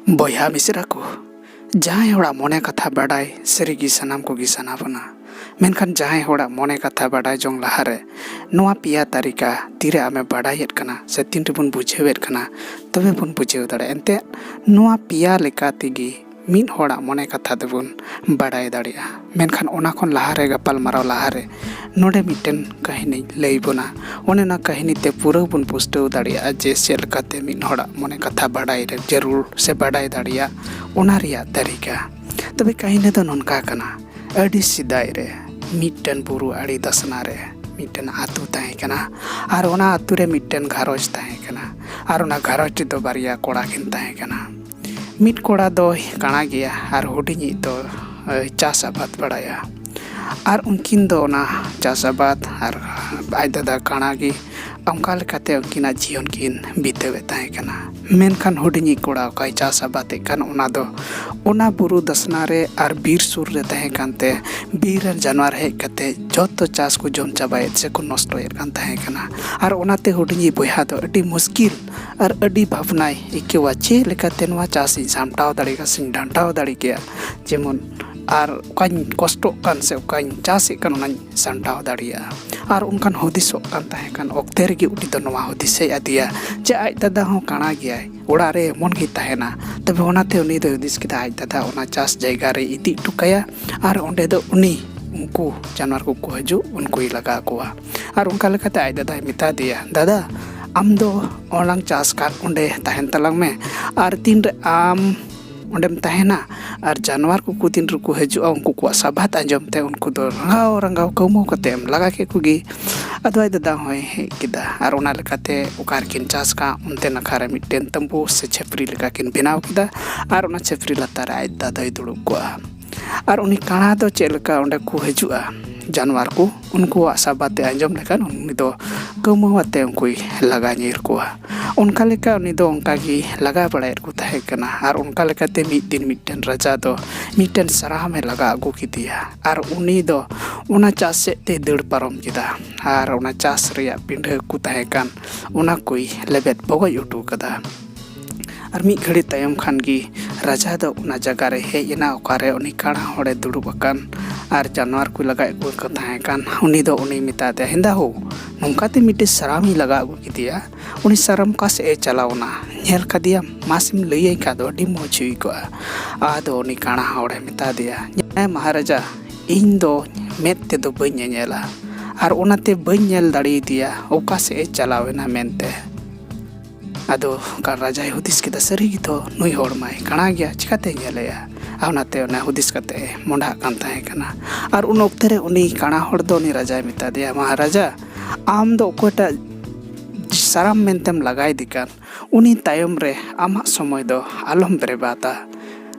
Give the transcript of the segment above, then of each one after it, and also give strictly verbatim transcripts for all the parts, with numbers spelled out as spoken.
ᱵᱚᱭᱦᱟ ᱢᱤᱥᱨᱟ ᱠᱚ, ᱡᱟᱦᱟᱸᱭ ᱦᱚᱲᱟᱜ ᱢᱚᱱᱮ ᱠᱟᱛᱷᱟ ᱵᱟᱰᱟᱭ ᱥᱟᱹᱨᱤᱜᱮ ᱥᱟᱱᱟᱢ ᱠᱚᱜᱮ ᱥᱟᱱᱟ ᱵᱚᱱᱟ᱾ ᱢᱮᱱᱠᱷᱟᱱ ᱡᱟᱦᱟᱸᱭ ᱦᱚᱲᱟᱜ ᱢᱚᱱᱮ ᱠᱟᱛᱷᱟ ᱵᱟᱰᱟᱭ ᱡᱚᱝ ᱞᱟᱦᱟᱨᱮ ᱱᱚᱣᱟ ᱯᱮᱭᱟ ᱛᱟᱹᱨᱤᱠᱟ ᱛᱤᱨᱮ ᱟᱢᱮ ᱵᱟᱰᱟᱭᱮᱫ ᱠᱟᱱᱟ ᱥᱮ ᱛᱤᱱ ᱨᱮᱵᱚᱱ ᱵᱩᱡᱷᱟᱹᱣᱮᱫ ᱠᱟᱱᱟ, ᱛᱚᱵᱮ ᱵᱚᱱ ᱵᱩᱡᱷᱟᱹᱣ ᱫᱟᱲᱮᱭᱟᱜᱼᱟ᱾ ᱮᱱᱛᱮᱫ ᱱᱚᱣᱟ ᱯᱮᱭᱟ ᱞᱮᱠᱟ ᱛᱮᱜᱮ ᱢᱤᱫ ᱦᱚᱲᱟᱜ ᱢᱚᱱᱮ ᱠᱟᱛᱷᱟ ᱫᱚᱵᱚᱱ ᱵᱟᱰᱟᱭ ᱫᱟᱲᱮᱭᱟᱜᱼᱟ᱾ ᱢᱮᱱᱠᱷᱟᱱ ᱚᱱᱟ ᱠᱷᱚᱱ ᱞᱟᱦᱟᱨᱮ, ᱜᱟᱯᱟᱞ ᱢᱟᱨᱟᱣ ᱞᱟᱦᱟᱨᱮ, ᱱᱚᱰᱮ ᱢᱤᱫᱴᱮᱱ ᱠᱟᱹᱦᱱᱤᱧ ᱞᱟᱹᱭ ᱵᱚᱱᱟ᱾ ᱚᱱᱮ ᱚᱱᱟ ᱠᱟᱹᱦᱱᱤ ᱛᱮ ᱯᱩᱨᱟᱹ ᱵᱚᱱ ᱯᱩᱥᱴᱟᱹᱣ ᱫᱟᱲᱮᱭᱟᱜᱼᱟ ᱡᱮ ᱪᱮᱫ ᱞᱮᱠᱟᱛᱮ ᱢᱤᱫ ᱦᱚᱲᱟᱜ ᱢᱚᱱᱮ ᱠᱟᱛᱷᱟ ᱵᱟᱰᱟᱭ ᱨᱮ ᱡᱟᱹᱨᱩᱲ ᱥᱮ ᱵᱟᱰᱟᱭ ᱫᱟᱲᱮᱭᱟᱜ, ᱚᱱᱟ ᱨᱮᱭᱟᱜ ᱛᱟᱹᱨᱤᱠᱟ᱾ ᱛᱚᱵᱮ ᱠᱟᱹᱦᱱᱤ ᱫᱚ ᱱᱚᱝᱠᱟ ᱠᱟᱱᱟ᱾ ᱟᱹᱰᱤ ᱥᱮᱫᱟᱭ ᱨᱮ ᱢᱤᱫᱴᱮᱱ ᱵᱩᱨᱩ ᱟᱹᱰᱤ ᱫᱟᱥᱱᱟ ᱨᱮ ᱢᱤᱫᱴᱮᱱ ᱟᱹᱛᱩ ᱛᱟᱦᱮᱸ ᱠᱟᱱᱟ᱾ ᱟᱨ ᱚᱱᱟ ᱟᱹᱛᱩ ᱨᱮ ᱢᱤᱫᱴᱮᱱ ᱜᱷᱟᱨᱚᱸᱡᱽ ᱛᱟᱦᱮᱸ ᱠᱟᱱᱟ᱾ ᱟᱨ ᱚᱱᱟ ᱜᱷᱟᱨᱚᱸᱡᱽ ᱨᱮᱫᱚ ᱵᱟᱨᱭᱟ ᱠᱚᱲᱟ ᱠᱤᱱ ᱛᱟᱦᱮᱸ ᱠᱟᱱᱟ᱾ ᱢᱤᱫ ᱠᱚᱲᱟ ᱫᱚᱭ ᱠᱟᱬᱟ ᱜᱮᱭᱟ ᱟᱨ ᱦᱩᱰᱤᱧᱤᱡ ᱫᱚ, ᱮ, ᱪᱟᱥ ᱟᱵᱟᱫ ᱵᱟᱲᱟᱭᱟ᱾ ᱟᱨ ᱩᱱᱠᱤᱱ ᱫᱚ ᱚᱱᱟ ᱪᱟᱥ ᱟᱵᱟᱫ ᱟᱨ ᱟᱡ ᱫᱟᱫᱟ ᱠᱟᱬᱟ ᱜᱮ, ᱚᱱᱠᱟ ᱞᱮᱠᱟᱛᱮ ᱩᱱᱠᱤᱱᱟᱜ ᱡᱤᱭᱚᱱ ᱠᱤᱱ ᱵᱤᱛᱟᱹᱣᱮᱫ ᱛᱟᱦᱮᱸ ᱠᱟᱱᱟ᱾ ᱢᱮᱱᱠᱷᱟᱱ ᱦᱩᱰᱤᱧᱤᱡ ᱠᱚᱲᱟ ᱚᱠᱟᱭ ᱪᱟᱥ ᱟᱵᱟᱫ ᱮᱫ ᱠᱟᱱ, ᱚᱱᱟ ᱫᱚ ᱚᱱᱟ ᱵᱩᱨᱩ ᱫᱟᱥᱱᱟ ᱨᱮ ᱟᱨ ᱵᱤᱨ ᱥᱩᱨ ᱨᱮ ᱛᱟᱦᱮᱸ ᱠᱟᱱᱛᱮ ᱵᱤᱨ ᱨᱮᱱ ᱡᱟᱱᱣᱟᱨ ᱦᱮᱡ ᱠᱟᱛᱮ ᱡᱚᱛᱚ ᱪᱟᱥ ᱠᱚ ᱡᱚᱢ ᱪᱟᱵᱟᱭᱮᱫ ᱥᱮ ᱠᱚ ᱱᱚᱥᱴᱚᱭᱮᱫ ᱠᱟᱱ ᱛᱟᱦᱮᱸ ᱠᱟᱱᱟ᱾ ᱟᱨ ᱚᱱᱟᱛᱮ ᱦᱩᱰᱤᱧᱤᱡ ᱵᱚᱭᱦᱟ ᱫᱚ ᱟᱹᱰᱤ ᱢᱩᱥᱠᱤᱞ ᱟᱨ ᱟᱹᱰᱤ ᱵᱷᱟᱵᱽᱱᱟᱭ ᱟᱹᱭᱠᱟᱹᱣᱟ, ᱪᱮᱫ ᱞᱮᱠᱟᱛᱮ ᱱᱚᱣᱟ ᱪᱟᱥ ᱤᱧ ᱥᱟᱢᱴᱟᱣ ᱫᱟᱲᱮ ᱠᱮᱭᱟ ᱥᱮᱧ ᱰᱟᱱᱴᱟᱣ ᱫᱟᱲᱮ ᱠᱮᱭᱟ, ᱡᱮᱢᱚᱱ ᱟᱨ ᱚᱠᱟᱧ ᱠᱚᱥᱴᱚᱜ ᱠᱟᱱ ᱥᱮ ᱚᱠᱟᱧ ᱪᱟᱥᱮᱫ ᱠᱟᱱ ᱚᱱᱟᱧ ᱥᱟᱢᱴᱟᱣ ᱫᱟᱲᱮᱭᱟᱜᱼᱟ᱾ ᱟᱨ ᱚᱱᱠᱟᱱ ᱦᱩᱫᱤᱥᱚᱜ ᱠᱟᱱ ᱛᱟᱦᱮᱸ ᱠᱟᱱ ᱚᱠᱛᱮ ᱨᱮᱜᱮ ᱩᱱᱤ ᱫᱚ ᱱᱚᱣᱟ ᱦᱩᱫᱤᱥ ᱦᱮᱡ ᱟᱫᱮᱭᱟ ᱡᱮ ᱟᱡ ᱫᱟᱫᱟ ᱦᱚᱸ ᱠᱟᱬᱟ ᱜᱮᱭᱟᱭ, ᱚᱲᱟᱜ ᱨᱮ ᱮᱢᱚᱱ ᱜᱮ ᱛᱟᱦᱮᱱᱟ, ᱛᱚᱵᱮ ᱚᱱᱟᱛᱮ ᱩᱱᱤ ᱫᱚᱭ ᱦᱩᱫᱤᱥ ᱠᱮᱫᱟ ᱟᱡ ᱫᱟᱫᱟ ᱚᱱᱟ ᱪᱟᱥ ᱡᱟᱭᱜᱟ ᱨᱮ ᱤᱫᱤ ᱦᱚᱴᱚ ᱠᱟᱭᱟ᱾ ᱟᱨ ᱚᱸᱰᱮ ᱫᱚ ᱩᱱᱤ ᱩᱱᱠᱩ ᱡᱟᱱᱣᱟᱨ ᱠᱚᱠᱚ ᱦᱤᱡᱩᱜ, ᱩᱱᱠᱩᱭ ᱞᱟᱜᱟ ᱠᱚᱣᱟ᱾ ᱟᱨ ᱚᱱᱠᱟ ᱞᱮᱠᱟᱛᱮ ᱟᱡ ᱫᱟᱫᱟᱭ ᱢᱮᱛᱟ ᱫᱮᱭᱟ, ᱫᱟᱫᱟ, ᱟᱢ ᱫᱚ ᱚᱱᱟᱢ ᱪᱟᱥ ᱠᱟᱫ ᱚᱸᱰᱮ ᱛᱟᱦᱮᱱ ᱛᱟᱞᱟᱝ ᱢᱮ᱾ ᱟᱨ ᱛᱤᱱᱨᱮ ᱟᱢ ᱚᱸᱰᱮᱢ ᱛᱟᱦᱮᱱᱟ ᱟᱨ ᱡᱟᱱᱣᱟᱨ ᱠᱚᱠᱚ ᱛᱤᱱ ᱨᱮᱠᱚ ᱦᱤᱡᱩᱜᱼᱟ, ᱩᱱᱠᱩ ᱠᱚᱣᱟᱜ ᱥᱟᱵᱟᱫ ᱟᱸᱡᱚᱢ ᱛᱮ ᱩᱱᱠᱩ ᱫᱚ ᱨᱟᱸᱜᱟᱣ ᱨᱟᱸᱜᱟᱣ ᱠᱟᱹᱣᱢᱟᱹᱣ ᱠᱟᱛᱮ ᱮᱢ ᱞᱟᱜᱟ ᱠᱮᱫ ᱠᱚᱜᱮ᱾ ᱟᱫᱚ ᱟᱡ ᱫᱟᱫᱟ ᱦᱚᱸᱭ ᱦᱮᱡ ᱠᱮᱫᱟ ᱟᱨ ᱚᱱᱟ ᱞᱮᱠᱟᱛᱮ ᱚᱠᱟ ᱨᱮᱠᱤᱱ ᱪᱟᱥ ᱠᱟᱜ ᱚᱱᱛᱮ ᱱᱟᱠᱷᱟ ᱨᱮ ᱢᱤᱫᱴᱮᱱ ᱛᱟᱹᱢᱵᱩ ᱥᱮ ᱪᱷᱟᱹᱯᱨᱤ ᱞᱮᱠᱟ ᱠᱤᱱ ᱵᱮᱱᱟᱣ ᱠᱮᱫᱟ᱾ ᱟᱨ ᱚᱱᱟ ᱪᱷᱟᱹᱯᱨᱤ ᱞᱟᱛᱟᱨ ᱨᱮ ᱟᱡ ᱫᱟᱫᱟᱭ ᱫᱩᱲᱩᱵ ᱠᱚᱜᱼᱟ᱾ ᱟᱨ ᱩᱱᱤ ᱠᱟᱬᱟ ᱫᱚ ᱪᱮᱫ ᱞᱮᱠᱟ ᱚᱸᱰᱮ ᱠᱚ ᱦᱤᱡᱩᱜᱼᱟ ᱡᱟᱱᱣᱟᱨ ᱠᱚ, ᱩᱱᱠᱩᱣᱟᱜ ᱥᱟᱵᱟᱫ ᱮ ᱟᱸᱡᱚᱢ ᱞᱮᱠᱷᱟᱱ ᱩᱱᱤ ᱫᱚ ᱠᱟᱹᱣᱢᱟᱹᱣ ᱟᱛᱮ ᱩᱱᱠᱩᱭ ᱞᱟᱜᱟ ᱧᱤᱨ ᱠᱚᱣᱟ᱾ ᱚᱱᱠᱟ ᱞᱮᱠᱟ ᱩᱱᱤ ᱫᱚ ᱚᱱᱠᱟ ᱜᱮ ᱞᱟᱜᱟ ᱵᱟᱲᱟᱭᱮᱫ ᱠᱚ ᱛᱟᱦᱮᱸ ᱠᱟᱱᱟ᱾ ᱟᱨ ᱚᱱᱠᱟ ᱞᱮᱠᱟᱛᱮ ᱢᱤᱫ ᱫᱤᱱ ᱢᱤᱫᱴᱮᱱ ᱨᱟᱡᱟ ᱫᱚ ᱢᱤᱫᱴᱮᱱ ᱥᱟᱨᱟᱢ ᱮ ᱞᱟᱜᱟ ᱟᱹᱜᱩ ᱠᱮᱫᱮᱭᱟ᱾ ᱟᱨ ᱩᱱᱤ ᱫᱚ ᱚᱱᱟ ᱪᱟᱥ ᱥᱮᱫ ᱛᱮ ᱫᱟᱹᱲ ᱯᱟᱨᱚᱢ ᱠᱮᱫᱟ᱾ ᱟᱨ ᱚᱱᱟ ᱪᱟᱥ ᱨᱮᱭᱟᱜ ᱯᱤᱸᱰᱷᱟᱹ ᱠᱚ ᱛᱟᱦᱮᱸ ᱠᱟᱱ, ᱚᱱᱟ ᱠᱚᱭ ᱞᱮᱵᱮᱫ ᱵᱚᱜᱚᱡ ᱦᱚᱴᱚ ᱠᱟᱫᱟ᱾ ᱟᱨ ᱢᱤᱫ ᱜᱷᱟᱹᱲᱤ ᱛᱟᱭᱚᱢ ᱠᱷᱟᱱ ᱜᱮ ᱨᱟᱡᱟ ᱫᱚ ᱚᱱᱟ ᱡᱟᱭᱜᱟ ᱨᱮ ᱦᱮᱡ ᱮᱱᱟ, ᱚᱠᱟᱨᱮ ᱩᱱᱤ ᱠᱟᱬᱟ ᱦᱚᱲᱮ ᱫᱩᱲᱩᱵ ᱟᱠᱟᱱ ᱟᱨ ᱡᱟᱱᱣᱟᱨ ᱠᱚ ᱞᱟᱜᱟ ᱠᱚ ᱛᱟᱦᱮᱸ ᱠᱟᱱ᱾ ᱩᱱᱤ ᱫᱚ ᱩᱱᱤ ᱢᱮᱛᱟ ᱫᱮᱭᱟ, "ᱦᱮᱸᱫᱟ ᱦᱳ, ᱱᱚᱝᱠᱟᱛᱮ ᱢᱤᱫᱴᱮᱡ ᱥᱟᱨᱟᱢᱤᱧ ᱞᱟᱜᱟ ᱟᱹᱜᱩ ᱠᱮᱫᱮᱭᱟ, ᱩᱱᱤ ᱥᱟᱨᱟᱢ ᱚᱠᱟ ᱥᱮᱫ ᱮ ᱪᱟᱞᱟᱣ ᱮᱱᱟ? ᱧᱮᱞ ᱠᱟᱫᱮᱭᱟᱢ? ᱢᱟᱥᱮᱢ ᱞᱟᱹᱭᱟᱹᱧ ᱠᱷᱟᱱ ᱫᱚ ᱟᱹᱰᱤ ᱢᱚᱡᱽ ᱦᱩᱭ ᱠᱚᱜᱼᱟ᱾" ᱟᱫᱚ ᱩᱱᱤ ᱠᱟᱬᱟ ᱦᱚᱲᱮ ᱢᱮᱛᱟ ᱫᱮᱭᱟ, "ᱦᱮᱸ ᱢᱚᱦᱟᱨᱟᱡᱟ, ᱤᱧ ᱫᱚ ᱢᱮᱫ ᱛᱮᱫᱚ ᱵᱟᱹᱧ ᱧᱮᱧᱮᱞᱟ, ᱟᱨ ᱚᱱᱟᱛᱮ ᱵᱟᱹᱧ ᱧᱮᱞ ᱫᱟᱲᱮᱭᱟᱫᱮᱭᱟ ᱚᱠᱟ ᱥᱮᱫ ᱮ ᱪᱟᱞᱟᱣ ᱮᱱᱟ ᱢᱮᱱᱛᱮ᱾" ᱟᱫᱚ ᱨᱟᱡᱟᱭ ᱦᱩᱫᱤᱥ ᱠᱮᱫᱟ, "ᱥᱟᱹᱨᱤ ᱜᱮᱛᱚ ᱱᱩᱭ ᱦᱚᱲ ᱢᱟᱭ ᱠᱟᱬᱟ ᱜᱮᱭᱟ, ᱪᱤᱠᱟᱛᱮᱭ ᱧᱮᱞᱮᱭᱟ?" ᱟᱨ ᱚᱱᱟᱛᱮ ᱚᱱᱟ ᱦᱩᱫᱤᱥ ᱠᱟᱛᱮ ᱮ ᱢᱚᱸᱰᱷᱟᱜ ᱠᱟᱱ ᱛᱟᱦᱮᱸ ᱠᱟᱱᱟ᱾ ᱟᱨ ᱩᱱ ᱚᱠᱛᱮ ᱨᱮ ᱩᱱᱤ ᱠᱟᱬᱟ ᱦᱚᱲ ᱫᱚ ᱩᱱᱤ ᱨᱟᱡᱟᱭ ᱢᱮᱛᱟ ᱫᱮᱭᱟ, "ᱢᱚᱦᱟᱨᱟᱡᱟ, ᱟᱢ ᱫᱚ ᱚᱠᱚᱭᱴᱟᱜ ᱥᱟᱨᱟᱢ ᱢᱮᱱᱛᱮᱢ ᱞᱟᱜᱟᱭᱮᱫᱮ ᱠᱟᱱ, ᱩᱱᱤ ᱛᱟᱭᱚᱢ ᱨᱮ ᱟᱢᱟᱜ ᱥᱚᱢᱚᱭ ᱫᱚ ᱟᱞᱚᱢ ᱵᱮᱨᱵᱟᱫᱟ᱾"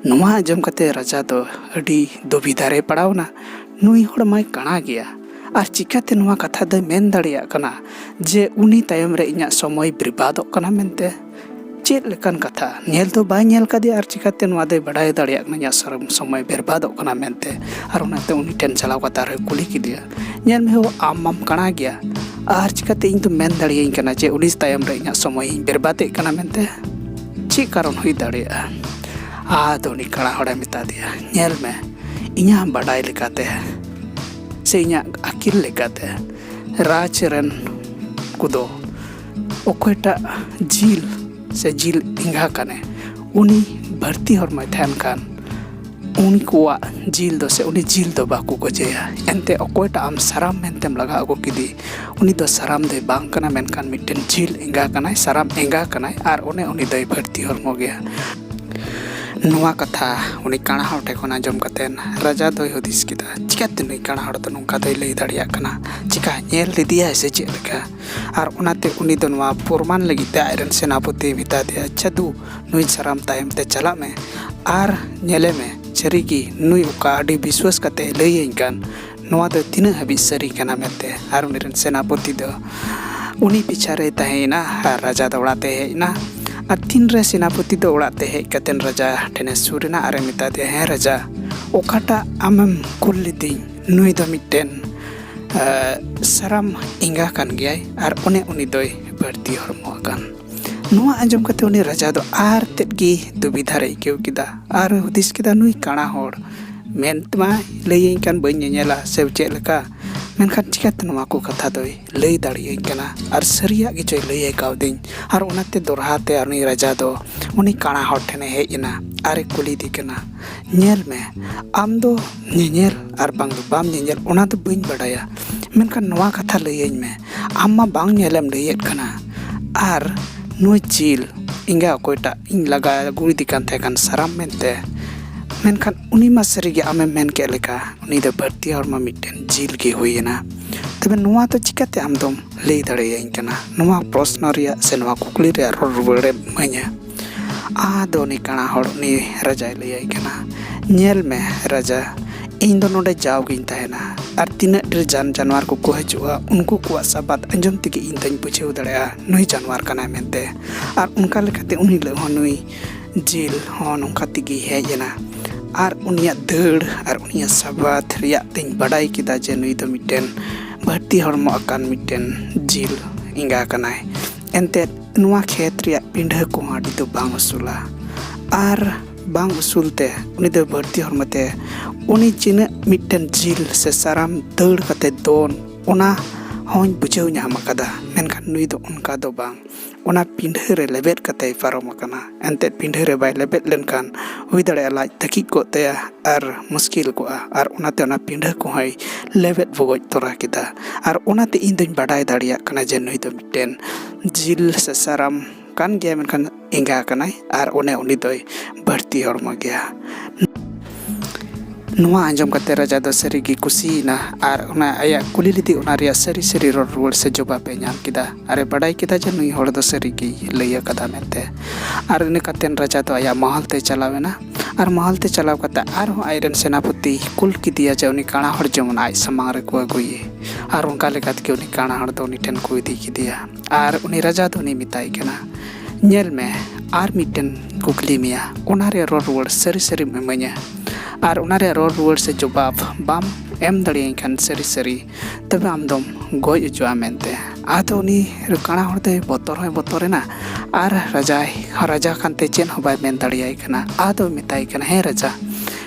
ᱱᱚᱣᱟ ᱟᱸᱡᱚᱢ ᱠᱟᱛᱮ ᱨᱟᱡᱟ ᱫᱚ ᱟᱹᱰᱤ ᱫᱩᱵᱤᱫᱷᱟ ᱨᱮᱭ ᱯᱟᱲᱟᱣ ᱮᱱᱟ᱾ ᱱᱩᱭ ᱦᱚᱲ ᱢᱟᱭ ᱠᱟᱬᱟ ᱜᱮᱭᱟ, ᱟᱨ ᱪᱤᱠᱟᱛᱮ ᱱᱚᱣᱟ ᱠᱟᱛᱷᱟ ᱫᱚᱭ ᱢᱮᱱ ᱫᱟᱲᱮᱭᱟᱜ ᱠᱟᱱᱟ ᱡᱮ ᱩᱱᱤ ᱛᱟᱭᱚᱢ ᱨᱮ ᱤᱧᱟᱹᱜ ᱥᱚᱢᱚᱭ ᱵᱮᱨᱵᱟᱫᱚᱜ ᱠᱟᱱᱟ ᱢᱮᱱᱛᱮ? ᱪᱮᱫ ᱞᱮᱠᱟᱱ ᱠᱟᱛᱷᱟ? ᱧᱮᱞ ᱫᱚ ᱵᱟᱭ ᱧᱮᱞ ᱠᱟᱫᱮᱭᱟ, ᱟᱨ ᱪᱤᱠᱟᱛᱮ ᱱᱚᱣᱟ ᱫᱚᱭ ᱵᱟᱰᱟᱭ ᱫᱟᱲᱮᱭᱟᱜ ᱠᱟᱱᱟ ᱤᱧᱟᱹᱜ ᱥᱚᱨᱚᱢ ᱥᱚᱢᱚᱭ ᱵᱮᱨᱵᱟᱫᱚᱜ ᱠᱟᱱᱟ ᱢᱮᱱᱛᱮ? ᱟᱨ ᱚᱱᱟᱛᱮ ᱩᱱᱤ ᱴᱷᱮᱱ ᱪᱟᱞᱟᱣ ᱠᱟᱛᱮ ᱟᱨᱦᱚᱸᱭ ᱠᱩᱞᱤ ᱠᱮᱫᱮᱭᱟ, "ᱧᱮᱞ ᱢᱮ ᱦᱳ, ᱟᱢ ᱢᱟᱢ ᱠᱟᱬᱟ ᱜᱮᱭᱟ, ᱟᱨ ᱪᱤᱠᱟᱛᱮ ᱤᱧ ᱫᱚᱢ ᱢᱮᱱ ᱫᱟᱲᱮᱭᱟᱹᱧ ᱠᱟᱱᱟ ᱡᱮ ᱩᱱᱤ ᱛᱟᱭᱚᱢ ᱨᱮ ᱤᱧᱟᱹᱜ ᱥᱚᱢᱚᱭ ᱤᱧ ᱵᱮᱨᱵᱟᱫᱮᱫ ᱠᱟᱱᱟ ᱢᱮᱱᱛᱮ? ᱪᱮᱫ ᱠᱟᱨᱚᱱ ᱦᱩᱭ ᱫᱟᱲᱮᱭᱟᱜᱼᱟ?" ᱟᱫᱚ ᱩᱱᱤ ᱠᱟᱬᱟ ᱦᱚᱲᱮ ᱢᱮᱛᱟ ᱫᱮᱭᱟ, "ᱧᱮᱞ ᱢᱮ, ᱤᱧᱟᱹᱜ ᱵᱟᱰᱟᱭ ᱞᱮᱠᱟᱛᱮ ᱥᱮ ᱤᱧᱟᱹᱜ ᱟᱹᱠᱤᱞ ᱞᱮᱠᱟᱛᱮ ᱨᱟᱡᱽ ᱨᱮᱱ ᱠᱚᱫᱚ ᱚᱠᱚᱭᱴᱟᱜ ᱡᱤᱞ ᱥᱮ ᱡᱤᱞ ᱮᱸᱜᱟ ᱠᱟᱱᱮ, ᱩᱱᱤ ᱵᱟᱹᱲᱛᱤ ᱦᱚᱲᱢᱚᱭ ᱛᱟᱦᱮᱱ ᱠᱷᱟᱱ ᱩᱱᱠᱩᱣᱟᱜ ᱡᱤᱞ ᱫᱚ ᱥᱮ ᱩᱱᱤ ᱡᱤᱞ ᱫᱚ ᱵᱟᱠᱚ ᱜᱚᱡᱮᱭᱟ᱾ ᱮᱱᱛᱮ ᱚᱠᱚᱭᱴᱟᱜ ᱟᱢ ᱥᱟᱨᱟᱢ ᱢᱮᱱᱛᱮᱢ ᱞᱟᱜᱟ ᱟᱹᱜᱩ ᱠᱮᱫᱮ, ᱩᱱᱤ ᱫᱚ ᱥᱟᱨᱟᱢ ᱫᱚᱭ ᱵᱟᱝ ᱠᱟᱱᱟ, ᱢᱮᱱᱠᱷᱟᱱ ᱢᱤᱫᱴᱮᱱ ᱡᱤᱞ ᱮᱸᱜᱟ ᱠᱟᱱᱟᱭ, ᱥᱟᱨᱟᱢ ᱮᱸᱜᱟ ᱠᱟᱱᱟᱭ, ᱟᱨ ᱚᱱᱮ ᱩᱱᱤ ᱫᱚᱭ ᱵᱟᱹᱲᱛᱤ ᱦᱚᱲᱢᱚ ᱜᱮᱭᱟ᱾" ᱱᱚᱣᱟ ᱠᱟᱛᱷᱟ ᱩᱱᱤ ᱠᱟᱬᱟ ᱦᱚᱲ ᱴᱷᱮᱱ ᱠᱷᱚᱱ ᱟᱸᱡᱚᱢ ᱠᱟᱛᱮᱱ ᱨᱟᱡᱟ ᱫᱚᱭ ᱦᱩᱫᱤᱥ ᱠᱮᱫᱟ, ᱪᱤᱠᱟᱹᱛᱮ ᱱᱩᱭ ᱠᱟᱬᱟ ᱦᱚᱲ ᱫᱚ ᱱᱚᱝᱠᱟ ᱫᱚᱭ ᱞᱟᱹᱭ ᱫᱟᱲᱮᱭᱟᱜ ᱠᱟᱱᱟ? ᱪᱤᱠᱟ ᱧᱮᱞ ᱞᱮᱫᱮᱭᱟᱭ ᱥᱮ ᱪᱮᱫ ᱞᱮᱠᱟ? ᱟᱨ ᱚᱱᱟᱛᱮ ᱩᱱᱤ ᱫᱚ ᱱᱚᱣᱟ ᱯᱨᱚᱢᱟᱱ ᱞᱟᱹᱜᱤᱫ ᱛᱮ ᱟᱡᱨᱮᱱ ᱥᱮᱱᱟᱯᱚᱛᱤᱭ ᱢᱮᱛᱟ ᱫᱮᱭᱟ, "ᱪᱟᱹᱫᱩ, ᱱᱩᱭ ᱥᱟᱨᱟᱢ ᱛᱟᱭᱚᱢ ᱛᱮ ᱪᱟᱞᱟᱜ ᱢᱮ ᱟᱨ ᱧᱮᱞᱮ ᱢᱮ, ᱥᱟᱹᱨᱤᱜᱮ ᱱᱩᱭ ᱚᱠᱟ ᱟᱹᱰᱤ ᱵᱤᱥᱣᱟᱥ ᱠᱟᱛᱮ ᱞᱟᱹᱭᱟᱹᱧ ᱠᱟᱱ, ᱱᱚᱣᱟ ᱫᱚ ᱛᱤᱱᱟᱹᱜ ᱦᱟᱹᱵᱤᱡ ᱥᱟᱹᱨᱤ ᱠᱟᱱᱟ ᱢᱮᱱᱛᱮ?" ᱟᱨ ᱩᱱᱤ ᱨᱮᱱ ᱥᱮᱱᱟᱯᱚᱛᱤ ᱫᱚ ᱩᱱᱤ ᱯᱤᱪᱷᱟ ᱨᱮᱭ ᱛᱟᱦᱮᱸᱭᱮᱱᱟ ᱟᱨ ᱨᱟᱡᱟ ᱫᱚ ᱚᱲᱟᱜ ᱛᱮ ᱦᱮᱡ ᱮᱱᱟ᱾ ᱟᱨ ᱛᱤᱱᱨᱮ ᱥᱮᱱᱟᱯᱚᱛᱤ ᱫᱚ ᱚᱲᱟᱜ ᱛᱮ ᱦᱮᱡ ᱠᱟᱛᱮ ᱨᱟᱡᱟ ᱴᱷᱮᱱᱮ ᱥᱩᱨ ᱮᱱᱟ ᱟᱨᱮ ᱢᱮᱛᱟ ᱫᱮᱭᱟ, "ᱦᱮᱸ ᱨᱟᱡᱟ, ᱚᱠᱟᱴᱟᱜ ᱟᱢᱮᱢ ᱠᱩᱞ ᱞᱤᱫᱤᱧ, ᱱᱩᱭ ᱫᱚ ᱢᱤᱫᱴᱮᱱ, ᱮ, ᱥᱟᱨᱟᱢ ᱮᱸᱜᱟ ᱠᱟᱱ ᱜᱮᱭᱟᱭ ᱟᱨ ᱚᱱᱮ ᱩᱱᱤ ᱫᱚᱭ ᱵᱟᱹᱲᱛᱤ ᱦᱚᱲᱢᱚ ᱟᱠᱟᱱ᱾" ᱱᱚᱣᱟ ᱟᱸᱡᱚᱢ ᱠᱟᱛᱮ ᱩᱱᱤ ᱨᱟᱡᱟ ᱫᱚ ᱟᱨ ᱛᱮᱫ ᱜᱮ ᱫᱩᱵᱤᱫᱷᱟ ᱨᱮ ᱟᱹᱭᱠᱟᱹᱣ ᱠᱮᱫᱟ ᱟᱨ ᱦᱩᱫᱤᱥ ᱠᱮᱫᱟ, ᱱᱩᱭ ᱠᱟᱬᱟ ᱦᱚᱲ ᱢᱮᱱ ᱛᱮᱢᱟ ᱞᱟᱹᱭᱟᱹᱧ ᱠᱟᱱ ᱵᱟᱹᱧ ᱧᱮᱧᱮᱞᱟ ᱥᱮ ᱪᱮᱫ ᱞᱮᱠᱟ, ᱢᱮᱱᱠᱷᱟᱱ ᱪᱤᱠᱟᱹᱛᱮ ᱱᱚᱣᱟ ᱠᱚ ᱠᱟᱛᱷᱟ ᱫᱚᱭ ᱞᱟᱹᱭ ᱫᱟᱲᱮᱭᱟᱹᱧ ᱠᱟᱱᱟ ᱟᱨ ᱥᱟᱹᱨᱤᱭᱟᱜ ᱜᱮᱪᱚᱭ ᱞᱟᱹᱭ ᱠᱟᱣᱫᱤᱧ? ᱟᱨ ᱚᱱᱟᱛᱮ ᱫᱚᱲᱦᱟ ᱛᱮ ᱩᱱᱤ ᱨᱟᱡᱟ ᱫᱚ ᱩᱱᱤ ᱠᱟᱬᱟ ᱦᱚᱲ ᱴᱷᱮᱱᱮ ᱦᱮᱡ ᱮᱱᱟ ᱟᱨᱮ ᱠᱩᱞᱤᱫᱮ ᱠᱟᱱᱟ, ᱧᱮᱞ ᱢᱮ, ᱟᱢ ᱫᱚ ᱧᱮᱧᱮᱞ ᱟᱨ ᱵᱟᱝ ᱫᱚ ᱵᱟᱢ ᱧᱮᱧᱮᱞ, ᱚᱱᱟ ᱫᱚ ᱵᱟᱹᱧ ᱵᱟᱰᱟᱭᱟ, ᱢᱮᱱᱠᱷᱟᱱ ᱱᱚᱣᱟ ᱠᱟᱛᱷᱟ ᱞᱟᱹᱭᱟᱹᱧ ᱢᱮ, ᱟᱢ ᱢᱟ ᱵᱟᱝ ᱧᱮᱞᱮᱢ ᱞᱟᱹᱭᱮᱫ ᱠᱟᱱᱟ, ᱟᱨ ᱱᱩᱭ ᱡᱤᱞ ᱮᱸᱜᱟ ᱚᱠᱚᱭᱴᱟᱜ ᱤᱧ ᱞᱟᱜᱟ ᱟᱹᱜᱩᱭᱮᱫᱮ ᱠᱟᱱ ᱛᱟᱦᱮᱸ ᱠᱟᱱ ᱥᱟᱨᱟᱢ ᱢᱮᱱᱛᱮ, ᱢᱮᱱᱠᱷᱟᱱ ᱩᱱᱤ ᱢᱟ ᱥᱟᱹᱨᱤᱜᱮ ᱟᱢᱮᱢ ᱢᱮᱱ ᱠᱮᱫ ᱞᱮᱠᱟ ᱩᱱᱤ ᱫᱚ ᱵᱷᱟᱹᱨᱛᱤ ᱦᱚᱲᱢᱚ ᱢᱤᱫᱴᱮᱱ ᱡᱤᱞ ᱜᱮ ᱦᱩᱭᱮᱱᱟ᱾ ᱛᱚᱵᱮ ᱱᱚᱣᱟ ᱫᱚ ᱪᱤᱠᱟᱹᱛᱮ ᱟᱢ ᱫᱚᱢ ᱞᱟᱹᱭ ᱫᱟᱲᱮᱭᱟᱹᱧ ᱠᱟᱱᱟ? ᱱᱚᱣᱟ ᱯᱨᱚᱥᱱᱚ ᱨᱮᱭᱟᱜ ᱥᱮ ᱱᱚᱣᱟ ᱠᱩᱠᱞᱤ ᱨᱮᱭᱟᱜ ᱨᱚᱲ ᱨᱩᱣᱟᱹᱲᱮᱢ ᱤᱢᱟᱹᱧᱟ? ᱟᱫᱚ ᱩᱱᱤ ᱠᱟᱬᱟ ᱦᱚᱲ ᱩᱱᱤ ᱨᱟᱡᱟᱭ ᱞᱟᱹᱭᱟᱭ ᱠᱟᱱᱟ, ᱧᱮᱞ ᱢᱮ ᱨᱟᱡᱟ, ᱤᱧ ᱫᱚ ᱱᱚᱰᱮ ᱡᱟᱣᱜᱤᱧ ᱛᱟᱦᱮᱱᱟ, ᱟᱨ ᱛᱤᱱᱟᱹᱜ ᱰᱷᱮᱨ ᱡᱟᱱ ᱡᱟᱱᱣᱟᱨ ᱠᱚᱠᱚ ᱦᱤᱡᱩᱜᱼᱟ, ᱩᱱᱠᱩ ᱠᱚᱣᱟᱜ ᱥᱟᱵᱟᱫ ᱟᱸᱡᱚᱢ ᱛᱮᱜᱮ ᱤᱧ ᱫᱚᱧ ᱵᱩᱡᱷᱟᱹᱣ ᱫᱟᱲᱮᱭᱟᱜᱼᱟ ᱱᱩᱭ ᱡᱟᱱᱣᱟᱨ ᱠᱟᱱᱟᱭ ᱢᱮᱱᱛᱮ᱾ ᱟᱨ ᱚᱱᱠᱟ ᱞᱮᱠᱟᱛᱮ ᱩᱱ ᱦᱤᱞᱳᱜ ᱦᱚᱸ ᱱᱩᱭ ᱡᱤᱞ ᱦᱚᱸ ᱱᱚᱝᱠᱟ ᱛᱮᱜᱮ ᱦᱮᱡ ᱮᱱᱟ᱾ ᱟᱨ ᱩᱱᱤᱭᱟᱜ ᱫᱟᱹᱲ ᱟᱨ ᱩᱱᱤᱭᱟᱜ ᱥᱟᱵᱟᱫ ᱨᱮᱭᱟᱜ ᱛᱮᱧ ᱵᱟᱰᱟᱭ ᱠᱮᱫᱟ ᱡᱮ ᱱᱩᱭ ᱫᱚ ᱢᱤᱫᱴᱮᱱ ᱵᱷᱟᱹᱨᱛᱤ ᱦᱚᱲᱢᱚ ᱟᱠᱟᱱ ᱢᱤᱫᱴᱮᱱ ᱡᱤᱞ ᱮᱸᱜᱟ ᱠᱟᱱᱟᱭ᱾ ᱮᱱᱛᱮᱫ ᱱᱚᱣᱟ ᱠᱷᱮᱛ ᱨᱮᱭᱟᱜ ᱯᱤᱸᱰᱷᱟᱹ ᱠᱚᱦᱚᱸ ᱟᱹᱰᱤ ᱫᱚ ᱵᱟᱝ ᱩᱥᱩᱞᱟ, ᱟᱨ ᱵᱟᱝ ᱩᱥᱩᱞ ᱛᱮ ᱩᱱᱤ ᱫᱚ ᱵᱷᱟᱹᱨᱛᱤ ᱦᱚᱲᱢᱚ ᱛᱮ ᱩᱱᱤ ᱛᱤᱱᱟᱹᱜ ᱢᱤᱫᱴᱮᱱ ᱡᱤᱞ ᱥᱮ ᱥᱟᱨᱟᱢ ᱫᱟᱹᱲ ᱠᱟᱛᱮ ᱫᱚᱱ, ᱚᱱᱟ ᱦᱚᱸᱧ ᱵᱩᱡᱷᱟᱹᱣ ᱧᱟᱢ ᱟᱠᱟᱫᱟ, ᱢᱮᱱᱠᱷᱟᱱ ᱱᱩᱭ ᱫᱚ ᱚᱱᱠᱟ ᱫᱚ ᱵᱟᱝ᱾ ᱚᱱᱟ ᱯᱤᱸᱰᱷᱟᱹ ᱨᱮ ᱞᱮᱵᱮᱫ ᱠᱟᱛᱮᱭ ᱯᱟᱨᱚᱢ ᱟᱠᱟᱱᱟ᱾ ᱮᱱᱛᱮᱫ ᱯᱤᱸᱰᱷᱟᱹ ᱨᱮ ᱵᱟᱭ ᱞᱮᱵᱮᱫ ᱞᱮᱱᱠᱷᱟᱱ ᱦᱩᱭ ᱫᱟᱲᱮᱭᱟᱜᱼᱟ ᱞᱟᱡ ᱛᱟᱹᱠᱤᱡ ᱠᱚᱜ ᱛᱟᱭᱟ ᱟᱨ ᱢᱩᱥᱠᱤᱞ ᱠᱚᱜᱼᱟ, ᱟᱨ ᱚᱱᱟᱛᱮ ᱚᱱᱟ ᱯᱤᱸᱰᱷᱟᱹ ᱠᱚᱦᱚᱸᱭ ᱞᱮᱵᱮᱫ ᱵᱚᱜᱚᱡ ᱛᱚᱨᱟ ᱠᱮᱫᱟ᱾ ᱟᱨ ᱚᱱᱟᱛᱮ ᱤᱧ ᱫᱚᱧ ᱵᱟᱰᱟᱭ ᱫᱟᱲᱮᱭᱟᱜ ᱠᱟᱱᱟ ᱡᱮ ᱱᱩᱭ ᱫᱚ ᱢᱤᱫᱴᱮᱱ ᱡᱤᱞ ᱥᱮ ᱥᱟᱨᱟᱢ ᱠᱟᱱ ᱜᱮᱭᱟ, ᱢᱮᱱᱠᱷᱟᱱ ᱮᱸᱜᱟ ᱠᱟᱱᱟᱭ ᱟᱨ ᱚᱱᱮ ᱩᱱᱤ ᱫᱚᱭ ᱵᱷᱟᱹᱨᱛᱤ ᱦᱚᱲᱢᱚ ᱜᱮᱭᱟ᱾ ᱱᱚᱣᱟ ᱟᱸᱡᱚᱢ ᱠᱟᱛᱮ ᱨᱟᱡᱟ ᱫᱚ ᱥᱟᱹᱨᱤᱜᱮ ᱠᱩᱥᱤᱭᱮᱱᱟ ᱟᱨ ᱚᱱᱟ ᱟᱭᱟᱜ ᱠᱩᱞᱤ ᱞᱮᱫᱮ ᱚᱱᱟ ᱨᱮᱭᱟᱜ ᱥᱟᱹᱨᱤ ᱥᱟᱹᱨᱤ ᱨᱚᱲ ᱨᱩᱣᱟᱹᱲ ᱥᱮ ᱡᱚᱵᱟᱵ ᱮ ᱧᱟᱢ ᱠᱮᱫᱟ᱾ ᱟᱨᱮ ᱵᱟᱰᱟᱭ ᱠᱮᱫᱟ ᱡᱮ ᱱᱩᱭ ᱦᱚᱲ ᱫᱚ ᱥᱟᱹᱨᱤᱜᱮᱭ ᱞᱟᱹᱭ ᱟᱠᱟᱫᱟ ᱢᱮᱱᱛᱮ᱾ ᱟᱨ ᱤᱱᱟᱹ ᱠᱟᱛᱮ ᱨᱟᱡᱟ ᱫᱚ ᱟᱭᱟᱜ ᱢᱚᱦᱚᱞ ᱛᱮ ᱪᱟᱞᱟᱣ ᱮᱱᱟ᱾ ᱟᱨ ᱢᱚᱦᱚᱞ ᱛᱮ ᱪᱟᱞᱟᱣ ᱠᱟᱛᱮ ᱟᱨᱦᱚᱸ ᱟᱡᱨᱮᱱ ᱥᱮᱱᱟᱯᱚᱛᱤ ᱠᱩᱞ ᱠᱮᱫᱮᱭᱟ ᱡᱮ ᱩᱱᱤ ᱠᱟᱬᱟ ᱦᱚᱲ ᱡᱮᱢᱚᱱ ᱟᱡ ᱥᱟᱢᱟᱝ ᱨᱮᱠᱚ ᱟᱹᱜᱩᱭᱮ᱾ ᱟᱨ ᱚᱱᱠᱟ ᱞᱮᱠᱟ ᱛᱮᱜᱮ ᱩᱱᱤ ᱠᱟᱬᱟ ᱦᱚᱲ ᱫᱚ ᱩᱱᱤ ᱴᱷᱮᱱ ᱠᱚ ᱤᱫᱤ ᱠᱮᱫᱮᱭᱟ᱾ ᱟᱨ ᱩᱱᱤ ᱨᱟᱡᱟ ᱫᱚ ᱩᱱᱤ ᱢᱮᱛᱟᱭ ᱠᱟᱱᱟ, ᱧᱮᱞ ᱢᱮ, ᱟᱨ ᱢᱤᱫᱴᱮᱱ ᱠᱩᱠᱞᱤ ᱢᱮᱭᱟ, ᱚᱱᱟ ᱨᱮᱭᱟᱜ ᱨᱚᱲ ᱨᱩᱣᱟᱹᱲ ᱥᱟᱹᱨᱤ ᱥᱟᱹᱨᱤᱢ ᱤᱢᱟᱹᱧᱟ᱾ ᱟᱨ ᱚᱱᱟ ᱨᱮᱭᱟᱜ ᱨᱚᱲ ᱨᱩᱣᱟᱹᱲ ᱥᱮ ᱡᱚᱵᱟᱵ ᱵᱟᱢ ᱮᱢ ᱫᱟᱲᱮᱭᱟᱹᱧ ᱠᱷᱟᱱ ᱥᱟᱹᱨᱤ ᱥᱟᱹᱨᱤ, ᱛᱚᱵᱮ ᱟᱢ ᱫᱚᱢ ᱜᱚᱡ ᱚᱪᱚᱜᱼᱟ ᱢᱮᱱᱛᱮ᱾ ᱟᱫᱚ ᱩᱱᱤ ᱠᱟᱬᱟ ᱦᱚᱲ ᱫᱚᱭ ᱵᱚᱛᱚᱨ ᱦᱚᱸᱭ ᱵᱚᱛᱚᱨ ᱮᱱᱟ, ᱟᱨ ᱨᱟᱡᱟᱭ ᱨᱟᱡᱟ ᱠᱟᱱᱛᱮ ᱪᱮᱫ ᱦᱚᱸ ᱵᱟᱭ ᱢᱮᱱ ᱫᱟᱲᱮᱭᱟᱭ ᱠᱟᱱᱟ᱾ ᱟᱫᱚ ᱢᱮᱛᱟᱭ ᱠᱟᱱᱟ, "ᱦᱮᱸ ᱨᱟᱡᱟ,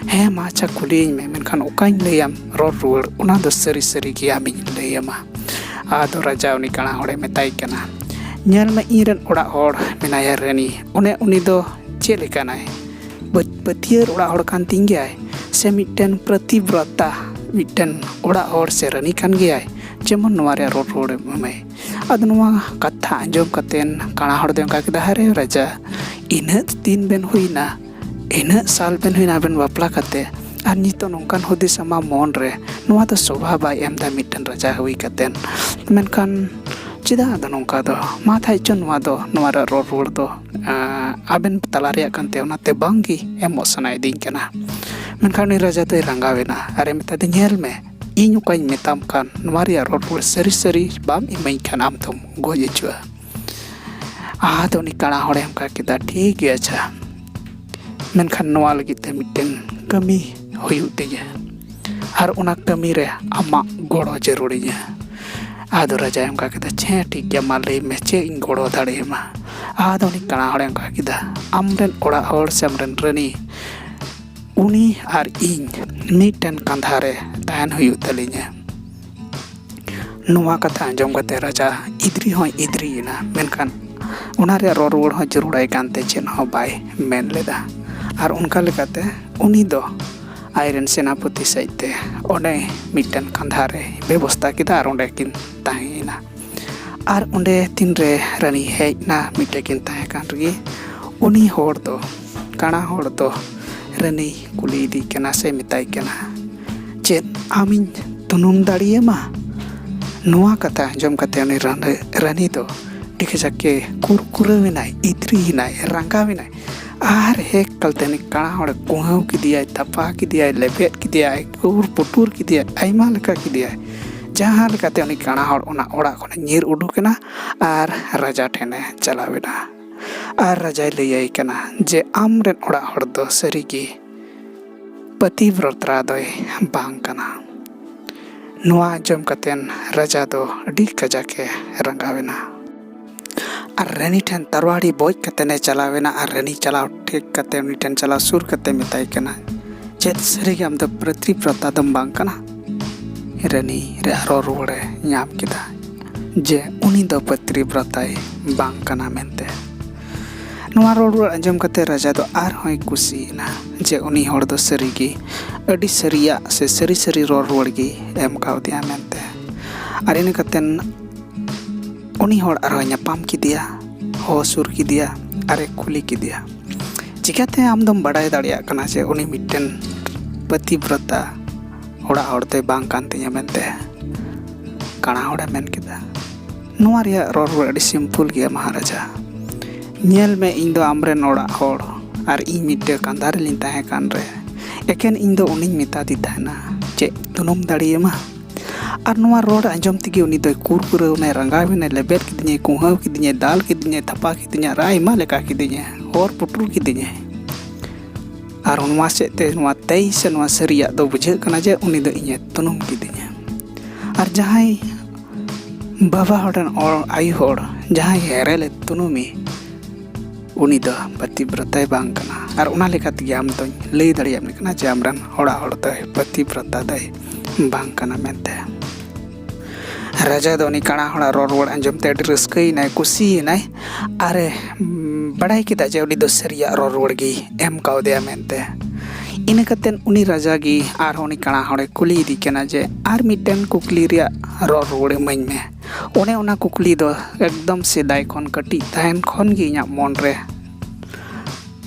ᱦᱮᱸ ᱢᱟ ᱟᱪᱪᱷᱟ, ᱠᱩᱞᱤᱭᱤᱧ ᱢᱮ, ᱢᱮᱱᱠᱷᱟᱱ ᱚᱠᱟᱧ ᱞᱟᱹᱭᱟᱢ ᱨᱚᱲ ᱨᱩᱣᱟᱹᱲ, ᱚᱱᱟ ᱫᱚ ᱥᱟᱹᱨᱤ ᱥᱟᱹᱨᱤ ᱜᱮ ᱟᱢᱤᱧ ᱞᱟᱹᱭᱟᱢᱟ᱾" ᱟᱫᱚ ᱨᱟᱡᱟ ᱩᱱᱤ ᱠᱟᱬᱟ ᱦᱚᱲᱮ ᱢᱮᱛᱟᱭ ᱠᱟᱱᱟ, "ᱧᱮᱞ ᱢᱮ, ᱤᱧ ᱨᱮᱱ ᱚᱲᱟᱜ ᱦᱚᱲ ᱢᱮᱱᱟᱭᱟ ᱨᱟᱹᱱᱤ, ᱚᱱᱮ ᱩᱱᱤ ᱫᱚ ᱪᱮᱫ ᱞᱮᱠᱟᱱᱟᱭ? ᱯᱟᱹᱛᱭᱟᱹᱨ ᱚᱲᱟᱜ ᱦᱚᱲ ᱠᱟᱱ ᱛᱤᱧ ᱜᱮᱭᱟᱭ, ᱥᱮ ᱢᱤᱫᱴᱮᱱ ᱯᱨᱚᱛᱤᱵᱨᱚᱛᱟ, ᱢᱤᱫᱴᱮᱱ ᱚᱲᱟᱜ ᱦᱚᱲ ᱥᱮ ᱨᱟᱹᱱᱤ ᱠᱟᱱ ᱜᱮᱭᱟᱭ, ᱡᱮᱢᱚᱱ ᱱᱚᱣᱟ ᱨᱮᱭᱟᱜ ᱨᱚᱲ ᱨᱩᱣᱟᱹᱲ ᱮᱢᱟᱭ?" ᱟᱫᱚ ᱱᱚᱣᱟ ᱠᱟᱛᱷᱟ ᱟᱸᱡᱚᱢ ᱠᱟᱛᱮᱱ ᱠᱟᱬᱟ ᱦᱚᱲ ᱫᱚᱭ ᱚᱱᱠᱟ ᱠᱮᱫᱟ, "ᱦᱟᱨᱮ ᱨᱟᱡᱟ, ᱤᱱᱟᱹᱜ ᱫᱤᱱ ᱵᱮᱱ ᱦᱩᱭᱱᱟ, ᱤᱱᱟᱹᱜ ᱥᱟᱞ ᱵᱮᱱ ᱦᱩᱭᱱᱟ ᱟᱵᱮᱱ ᱵᱟᱯᱞᱟ ᱠᱟᱛᱮ, ᱟᱨ ᱱᱤᱛᱚᱜ ᱱᱚᱝᱠᱟᱱ ᱦᱩᱫᱤᱥ ᱟᱢᱟᱜ ᱢᱚᱱ ᱨᱮ, ᱱᱚᱣᱟ ᱫᱚ ᱥᱚᱵᱷᱟ ᱵᱟᱭ ᱮᱢ ᱮᱫᱟ ᱢᱤᱫᱴᱮᱱ ᱨᱟᱡᱟ ᱦᱩᱭ ᱠᱟᱛᱮᱱ᱾ ᱢᱮᱱᱠᱷᱟᱱ ᱪᱮᱫᱟᱜ ᱟᱫᱚ ᱱᱚᱝᱠᱟ ᱫᱚ? ᱢᱟ ᱛᱟᱦᱮᱸ ᱪᱚ ᱱᱚᱣᱟ ᱫᱚ, ᱱᱚᱣᱟ ᱨᱮᱭᱟᱜ ᱨᱚᱲ ᱨᱩᱣᱟᱹᱲ ᱫᱚ ᱟᱵᱮᱱ ᱛᱟᱞᱟ ᱨᱮᱭᱟᱜ ᱠᱟᱱᱛᱮ, ᱚᱱᱟᱛᱮ ᱵᱟᱝ ᱜᱮ ᱮᱢᱚᱜ ᱥᱟᱱᱟᱭᱮᱫᱤᱧ ᱠᱟᱱᱟ᱾" ᱢᱮᱱᱠᱷᱟᱱ ᱩᱱᱤ ᱨᱟᱡᱟ ᱫᱚᱭ ᱨᱟᱸᱜᱟᱣ ᱮᱱᱟ ᱟᱨᱮ ᱢᱮᱛᱟᱫᱮ, "ᱧᱮᱞ ᱢᱮ, ᱤᱧ ᱚᱠᱟᱧ ᱢᱮᱛᱟᱢ ᱠᱟᱱ, ᱱᱚᱣᱟ ᱨᱮᱭᱟᱜ ᱨᱚᱲ ᱨᱩᱣᱟᱹᱲ ᱥᱟᱹᱨᱤ ᱥᱟᱹᱨᱤ ᱵᱟᱢ ᱤᱢᱟᱹᱧ ᱠᱷᱟᱱ ᱟᱢ ᱫᱚᱢ ᱜᱚᱡ ᱦᱚᱪᱚᱜᱼᱟ᱾" ᱟᱫᱚ ᱩᱱᱤ ᱠᱟᱬᱟ ᱦᱚᱲᱮ ᱚᱱᱠᱟ ᱠᱮᱫᱟ, "ᱴᱷᱤᱠ ᱜᱮᱭᱟ, ᱟᱪᱪᱷᱟ, ᱢᱮᱱᱠᱷᱟᱱ ᱱᱚᱣᱟ ᱞᱟᱹᱜᱤᱫ ᱛᱮ ᱢᱤᱫᱴᱮᱱ ᱠᱟᱹᱢᱤ ᱦᱩᱭᱩᱜ ᱛᱤᱧᱟᱹ, ᱟᱨ ᱚᱱᱟ ᱠᱟᱹᱢᱤ ᱨᱮ ᱟᱢᱟᱜ ᱜᱚᱲᱚ ᱡᱟᱹᱨᱩᱲᱤᱧᱟᱹ᱾" ᱟᱫᱚ ᱨᱟᱡᱟᱭ ᱚᱱᱠᱟ ᱠᱮᱫᱟ, "ᱦᱮᱸ, ᱴᱷᱤᱠ ᱜᱮᱭᱟ, ᱢᱟ ᱞᱟᱹᱭ ᱢᱮ, ᱪᱮᱫ ᱤᱧ ᱜᱚᱲᱚ ᱫᱟᱲᱮᱭᱟᱢᱟ?" ᱟᱫᱚ ᱩᱱᱤ ᱠᱟᱬᱟ ᱦᱚᱲᱮ ᱚᱱᱠᱟ ᱠᱮᱫᱟ, "ᱟᱢᱨᱮᱱ ᱚᱲᱟᱜ ᱦᱚᱲ ᱥᱮ ᱟᱢᱨᱮᱱ ᱨᱟᱹᱱᱤ, ᱩᱱᱤ ᱟᱨ ᱤᱧ ᱢᱤᱫᱴᱮᱱ ᱠᱟᱸᱫᱷᱟ ᱨᱮ ᱛᱟᱦᱮᱱ ᱦᱩᱭᱩᱜ ᱛᱟᱹᱞᱤᱧᱟ᱾" ᱱᱚᱣᱟ ᱠᱟᱛᱷᱟ ᱟᱸᱡᱚᱢ ᱠᱟᱛᱮ ᱨᱟᱡᱟ ᱤᱫᱽᱨᱤ ᱦᱚᱸᱭ ᱤᱫᱽᱨᱤᱭᱮᱱᱟ, ᱢᱮᱱᱠᱷᱟᱱ ᱚᱱᱟ ᱨᱮᱭᱟᱜ ᱨᱚᱲ ᱨᱩᱣᱟᱹᱲ ᱦᱚᱸ ᱡᱟᱹᱨᱩᱲᱟᱭ ᱠᱟᱱᱛᱮ ᱪᱮᱫ ᱦᱚᱸ ᱵᱟᱭ ᱢᱮᱱ ᱞᱮᱫᱟ᱾ ᱟᱨ ᱚᱱᱠᱟ ᱞᱮᱠᱟᱛᱮ ᱩᱱᱤ ᱫᱚ ᱟᱡᱨᱮᱱ ᱥᱮᱱᱟᱯᱚᱛᱤ ᱥᱮᱫ ᱛᱮ ᱚᱸᱰᱮ ᱢᱤᱫᱴᱮᱱ ᱠᱟᱸᱫᱷᱟ ᱨᱮ ᱵᱮᱵᱚᱥᱛᱟ ᱠᱮᱫᱟ ᱟᱨ ᱚᱸᱰᱮ ᱠᱤᱱ ᱛᱟᱦᱮᱸᱭᱮᱱᱟ᱾ ᱟᱨ ᱚᱸᱰᱮ ᱛᱤᱱᱨᱮ ᱨᱟᱹᱱᱤ ᱦᱮᱡ ᱮᱱᱟ, ᱢᱤᱫᱴᱮᱡ ᱠᱤᱱ ᱛᱟᱦᱮᱸ ᱠᱟᱱ ᱨᱮᱜᱮ, ᱩᱱᱤ ᱦᱚᱲ ᱫᱚ, ᱠᱟᱬᱟ ᱦᱚᱲ ᱫᱚ ᱨᱟᱹᱱᱤ ᱠᱩᱞᱤᱭᱮᱫᱮ ᱠᱟᱱᱟ ᱥᱮ ᱢᱮᱛᱟᱭ ᱠᱟᱱᱟ, "ᱪᱮᱫ ᱟᱢᱤᱧ ᱛᱩᱱᱩᱢ ᱫᱟᱲᱮᱭᱟᱢᱟ?" ᱱᱚᱣᱟ ᱠᱟᱛᱷᱟ ᱟᱸᱡᱚᱢ ᱠᱟᱛᱮ ᱩᱱᱤ ᱨᱟᱹᱱ-, ᱨᱟᱹᱱᱤ ᱫᱚ ᱟᱹᱰᱤ ᱠᱟᱡᱟᱠ ᱜᱮ ᱠᱩᱨᱠᱩᱨᱟᱹᱣ ᱮᱱᱟᱭ, ᱤᱫᱽᱨᱤ ᱮᱱᱟᱭ, ᱨᱟᱸᱜᱟᱣ ᱮᱱᱟᱭ᱾ ᱟᱨ ᱦᱮᱡ ᱠᱟᱞᱛᱮ ᱩᱱᱤ ᱠᱟᱬᱟ ᱦᱚᱲᱮ ᱠᱩᱦᱟᱹᱣ ᱠᱮᱫᱮᱭᱟᱭ, ᱛᱟᱯᱟ ᱠᱮᱫᱮᱭᱟᱭ, ᱞᱮᱵᱮᱫ ᱠᱮᱫᱮᱭᱟᱭ, ᱠᱩᱨ ᱯᱩᱴᱩᱨ ᱠᱮᱫᱮᱭᱟᱭ, ᱟᱭᱢᱟ ᱞᱮᱠᱟ ᱠᱮᱫᱮᱭᱟᱭ᱾ ᱡᱟᱦᱟᱸ ᱞᱮᱠᱟᱛᱮ ᱩᱱᱤ ᱠᱟᱬᱟ ᱦᱚᱲ ᱚᱱᱟ ᱚᱲᱟᱜ ᱠᱷᱚᱱᱮ ᱧᱤᱨ ᱩᱰᱩᱠ ᱮᱱᱟ ᱟᱨ ᱨᱟᱡᱟ ᱴᱷᱮᱱᱮ ᱪᱟᱞᱟᱣ ᱮᱱᱟ᱾ ᱟᱨ ᱨᱟᱡᱟᱭ ᱞᱟᱹᱭᱟᱭ ᱠᱟᱱᱟ ᱡᱮ, "ᱟᱢ ᱨᱮᱱ ᱚᱲᱟᱜ ᱦᱚᱲ ᱫᱚ ᱥᱟᱹᱨᱤᱜᱮ ᱯᱟᱹᱛᱤᱵᱨᱚᱛᱨᱟ ᱫᱚᱭ ᱵᱟᱝ ᱠᱟᱱᱟ᱾" ᱱᱚᱣᱟ ᱟᱸᱡᱚᱢ ᱠᱟᱛᱮᱱ ᱨᱟᱡᱟ ᱫᱚ ᱟᱹᱰᱤ ᱠᱟᱡᱟᱠ ᱮ ᱨᱟᱸᱜᱟᱣ ᱮᱱᱟ᱾ ᱨᱟᱹᱱᱤ ᱴᱷᱮᱱ ᱛᱟᱨᱣᱟᱲᱤ ᱵᱚᱡ ᱠᱟᱛᱮ ᱮ ᱪᱟᱞᱟᱣ ᱮᱱᱟ ᱟᱨ ᱨᱟᱹᱱᱤ ᱪᱟᱞᱟᱣ ᱴᱷᱤᱠ ᱠᱟᱛᱮ ᱩᱱᱤ ᱴᱷᱮᱱ ᱪᱟᱞᱟᱣ ᱥᱩᱨ ᱠᱟᱛᱮ ᱢᱮᱛᱟᱭ ᱠᱟᱱᱟ, "ᱪᱮᱫ ᱥᱟᱹᱨᱤᱜᱮ ᱟᱢ ᱫᱚ ᱯᱟᱛᱤᱵᱨᱚᱛᱟ ᱫᱚᱢ ᱵᱟᱝ ᱠᱟᱱᱟ?" ᱨᱟᱹᱱᱤ ᱨᱮᱭᱟᱜ ᱨᱚᱲ ᱨᱩᱣᱟᱹᱲᱮ ᱧᱟᱢ ᱠᱮᱫᱟ ᱡᱮ ᱩᱱᱤ ᱫᱚ ᱯᱟᱛᱤᱵᱨᱚᱛᱟᱭ ᱵᱟᱝ ᱠᱟᱱᱟ ᱢᱮᱱᱛᱮ᱾ ᱱᱚᱣᱟ ᱨᱚᱲ ᱨᱩᱣᱟᱹᱲ ᱟᱸᱡᱚᱢ ᱠᱟᱛᱮ ᱨᱟᱡᱟ ᱫᱚ ᱟᱨᱦᱚᱸᱭ ᱠᱩᱥᱤᱭᱮᱱᱟ ᱡᱮ ᱩᱱᱤ ᱦᱚᱲ ᱫᱚ ᱥᱟᱹᱨᱤᱜᱮ ᱟᱹᱰᱤ ᱥᱟᱹᱨᱤᱭᱟᱜ ᱥᱮ ᱥᱟᱹᱨᱤ ᱥᱟᱹᱨᱤ ᱨᱚᱲ ᱨᱩᱣᱟᱹᱲ ᱜᱮ ᱮᱢ ᱠᱟᱣᱫᱮᱭᱟ ᱢᱮᱱᱛᱮ᱾ ᱟᱨ ᱤᱱᱟᱹ ᱠᱟᱛᱮ ᱩᱱᱤ ᱦᱚᱲ ᱟᱨᱦᱚᱸᱭ ᱧᱟᱯᱟᱢ ᱠᱮᱫᱮᱭᱟ, ᱦᱚᱦᱚ ᱥᱩᱨ ᱠᱮᱫᱮᱭᱟ ᱟᱨᱮ ᱠᱩᱞᱤ ᱠᱮᱫᱮᱭᱟ, "ᱪᱤᱠᱟᱹᱛᱮ ᱟᱢ ᱫᱚᱢ ᱵᱟᱰᱟᱭ ᱫᱟᱲᱮᱭᱟᱜ ᱠᱟᱱᱟ ᱡᱮ ᱩᱱᱤ ᱢᱤᱫᱴᱮᱱ ᱯᱟᱛᱤᱵᱨᱚᱛᱟ ᱚᱲᱟᱜ ᱦᱚᱲ ᱫᱚᱭ ᱵᱟᱝ ᱠᱟᱱ ᱛᱤᱧᱟᱹ ᱢᱮᱱᱛᱮ?" ᱠᱟᱬᱟ ᱦᱚᱲᱮ ᱢᱮᱱ ᱠᱮᱫᱟ, "ᱱᱚᱣᱟ ᱨᱮᱭᱟᱜ ᱨᱚᱲ ᱨᱩᱣᱟᱹᱲ ᱟᱹᱰᱤ simple ᱜᱮᱭᱟ ᱢᱚᱦᱟᱨᱟᱡᱟ᱾ ᱧᱮᱞ ᱢᱮ, ᱤᱧ ᱫᱚ ᱟᱢᱨᱮᱱ ᱚᱲᱟᱜ ᱦᱚᱲ ᱟᱨ ᱤᱧ ᱢᱤᱫᱴᱮᱱ ᱠᱟᱸᱫᱷᱟ ᱨᱮᱞᱤᱧ ᱛᱟᱦᱮᱸ ᱠᱟᱱ ᱨᱮ ᱮᱠᱮᱱ ᱤᱧ ᱫᱚ ᱩᱱᱤᱧ ᱢᱮᱛᱟᱫᱮ ᱛᱟᱦᱮᱱᱟ, ᱪᱮᱫ ᱛᱩᱱᱩᱢ ᱫᱟᱲᱮᱭᱟᱢᱟ?" ᱟᱨ ᱱᱚᱣᱟ ᱨᱚᱲ ᱟᱸᱡᱚᱢ ᱛᱮᱜᱮ ᱩᱱᱤ ᱫᱚᱭ ᱠᱩᱨ ᱠᱩᱨᱟᱹᱣ ᱮᱱᱟᱭ, ᱨᱟᱸᱜᱟᱣ ᱮᱱᱟᱭ, ᱞᱮᱵᱮᱫ ᱠᱤᱫᱤᱧᱟᱭ, ᱠᱩᱦᱟᱹᱣ ᱠᱤᱫᱤᱧᱟᱭ, ᱫᱟᱞ ᱠᱤᱫᱤᱧᱟᱭ, ᱛᱷᱟᱯᱟ ᱠᱤᱫᱤᱧᱟᱭ, ᱟᱨ ᱟᱭᱢᱟ ᱞᱮᱠᱟ ᱠᱤᱫᱤᱧᱟᱭ, ᱦᱚᱨ ᱯᱩᱴᱩᱨ ᱠᱤᱫᱤᱧᱟᱭ᱾ ᱟᱨ ᱱᱚᱣᱟ ᱥᱮᱫ ᱛᱮ ᱱᱚᱣᱟ ᱛᱮᱭ ᱥᱮ ᱱᱚᱣᱟ ᱥᱟᱹᱨᱤᱭᱟᱜ ᱫᱚ ᱵᱩᱡᱷᱟᱹᱜ ᱠᱟᱱᱟ ᱡᱮ ᱩᱱᱤ ᱫᱚ ᱤᱧᱮ ᱛᱩᱱᱩᱢ ᱠᱤᱫᱤᱧᱟ᱾ ᱟᱨ ᱡᱟᱦᱟᱸᱭ ᱵᱟᱵᱟ ᱦᱚᱲ ᱨᱮᱱ ᱚᱲ-, ᱟᱭᱳ ᱦᱚᱲ ᱡᱟᱦᱟᱸᱭ ᱮᱨᱮᱞᱮ ᱛᱩᱱᱩᱢᱮ, ᱩᱱᱤ ᱫᱚ ᱯᱟᱛᱤᱵᱨᱚᱛᱟᱭ ᱵᱟᱝ ᱠᱟᱱᱟ᱾ ᱟᱨ ᱚᱱᱟ ᱞᱮᱠᱟ ᱛᱮᱜᱮ ᱟᱢ ᱫᱚᱧ ᱞᱟᱹᱭ ᱫᱟᱲᱮᱭᱟᱢ ᱠᱟᱱᱟ ᱡᱮ ᱟᱢᱨᱮᱱ ᱚᱲᱟᱜ ᱦᱚᱲ ᱫᱚᱭ ᱯᱟᱛᱤᱵᱨᱚᱛᱟ ᱫᱚᱭ ᱵᱟᱝ ᱠᱟᱱᱟ ᱢᱮᱱᱛᱮ᱾ ᱨᱟᱡᱟ ᱫᱚ ᱩᱱᱤ ᱠᱟᱬᱟ ᱦᱚᱲᱟᱜ ᱨᱚᱲ ᱨᱩᱣᱟᱹᱲ ᱟᱸᱡᱚᱢ ᱛᱮ ᱟᱹᱰᱤ ᱨᱟᱹᱥᱠᱟᱹᱭᱮᱱᱟᱭ, ᱠᱩᱥᱤᱭᱮᱱᱟᱭ᱾ ᱟᱨᱮ, ᱩᱢ, ᱵᱟᱲᱟᱭ ᱠᱮᱫᱟ ᱡᱮ ᱩᱱᱤ ᱫᱚ ᱥᱟᱹᱨᱤᱭᱟᱜ ᱨᱚᱲ ᱨᱩᱣᱟᱹᱲ ᱜᱮ ᱮᱢ ᱠᱟᱣᱫᱮᱭᱟ ᱢᱮᱱᱛᱮ᱾ ᱤᱱᱟᱹ ᱠᱟᱛᱮ ᱩᱱᱤ ᱨᱟᱡᱟ ᱜᱮ ᱟᱨᱦᱚᱸ ᱩᱱᱤ ᱠᱟᱬᱟ ᱦᱚᱲᱮ ᱠᱩᱞᱤᱭᱮᱫᱮ ᱠᱟᱱᱟ ᱡᱮ, "ᱟᱨ ᱢᱤᱫᱴᱮᱱ ᱠᱩᱠᱞᱤ ᱨᱮᱭᱟᱜ ᱨᱚᱲ ᱨᱩᱣᱟᱹᱲ ᱤᱢᱟᱹᱧ ᱢᱮ᱾ ᱚᱱᱮ ᱚᱱᱟ ᱠᱩᱠᱞᱤ ᱫᱚ ᱮᱠᱫᱚᱢ ᱥᱮᱫᱟᱭ ᱠᱷᱚᱱ, ᱠᱟᱹᱴᱤᱡ ᱛᱟᱦᱮᱱ ᱠᱷᱚᱱ ᱜᱮ ᱤᱧᱟᱹᱜ ᱢᱚᱱ ᱨᱮ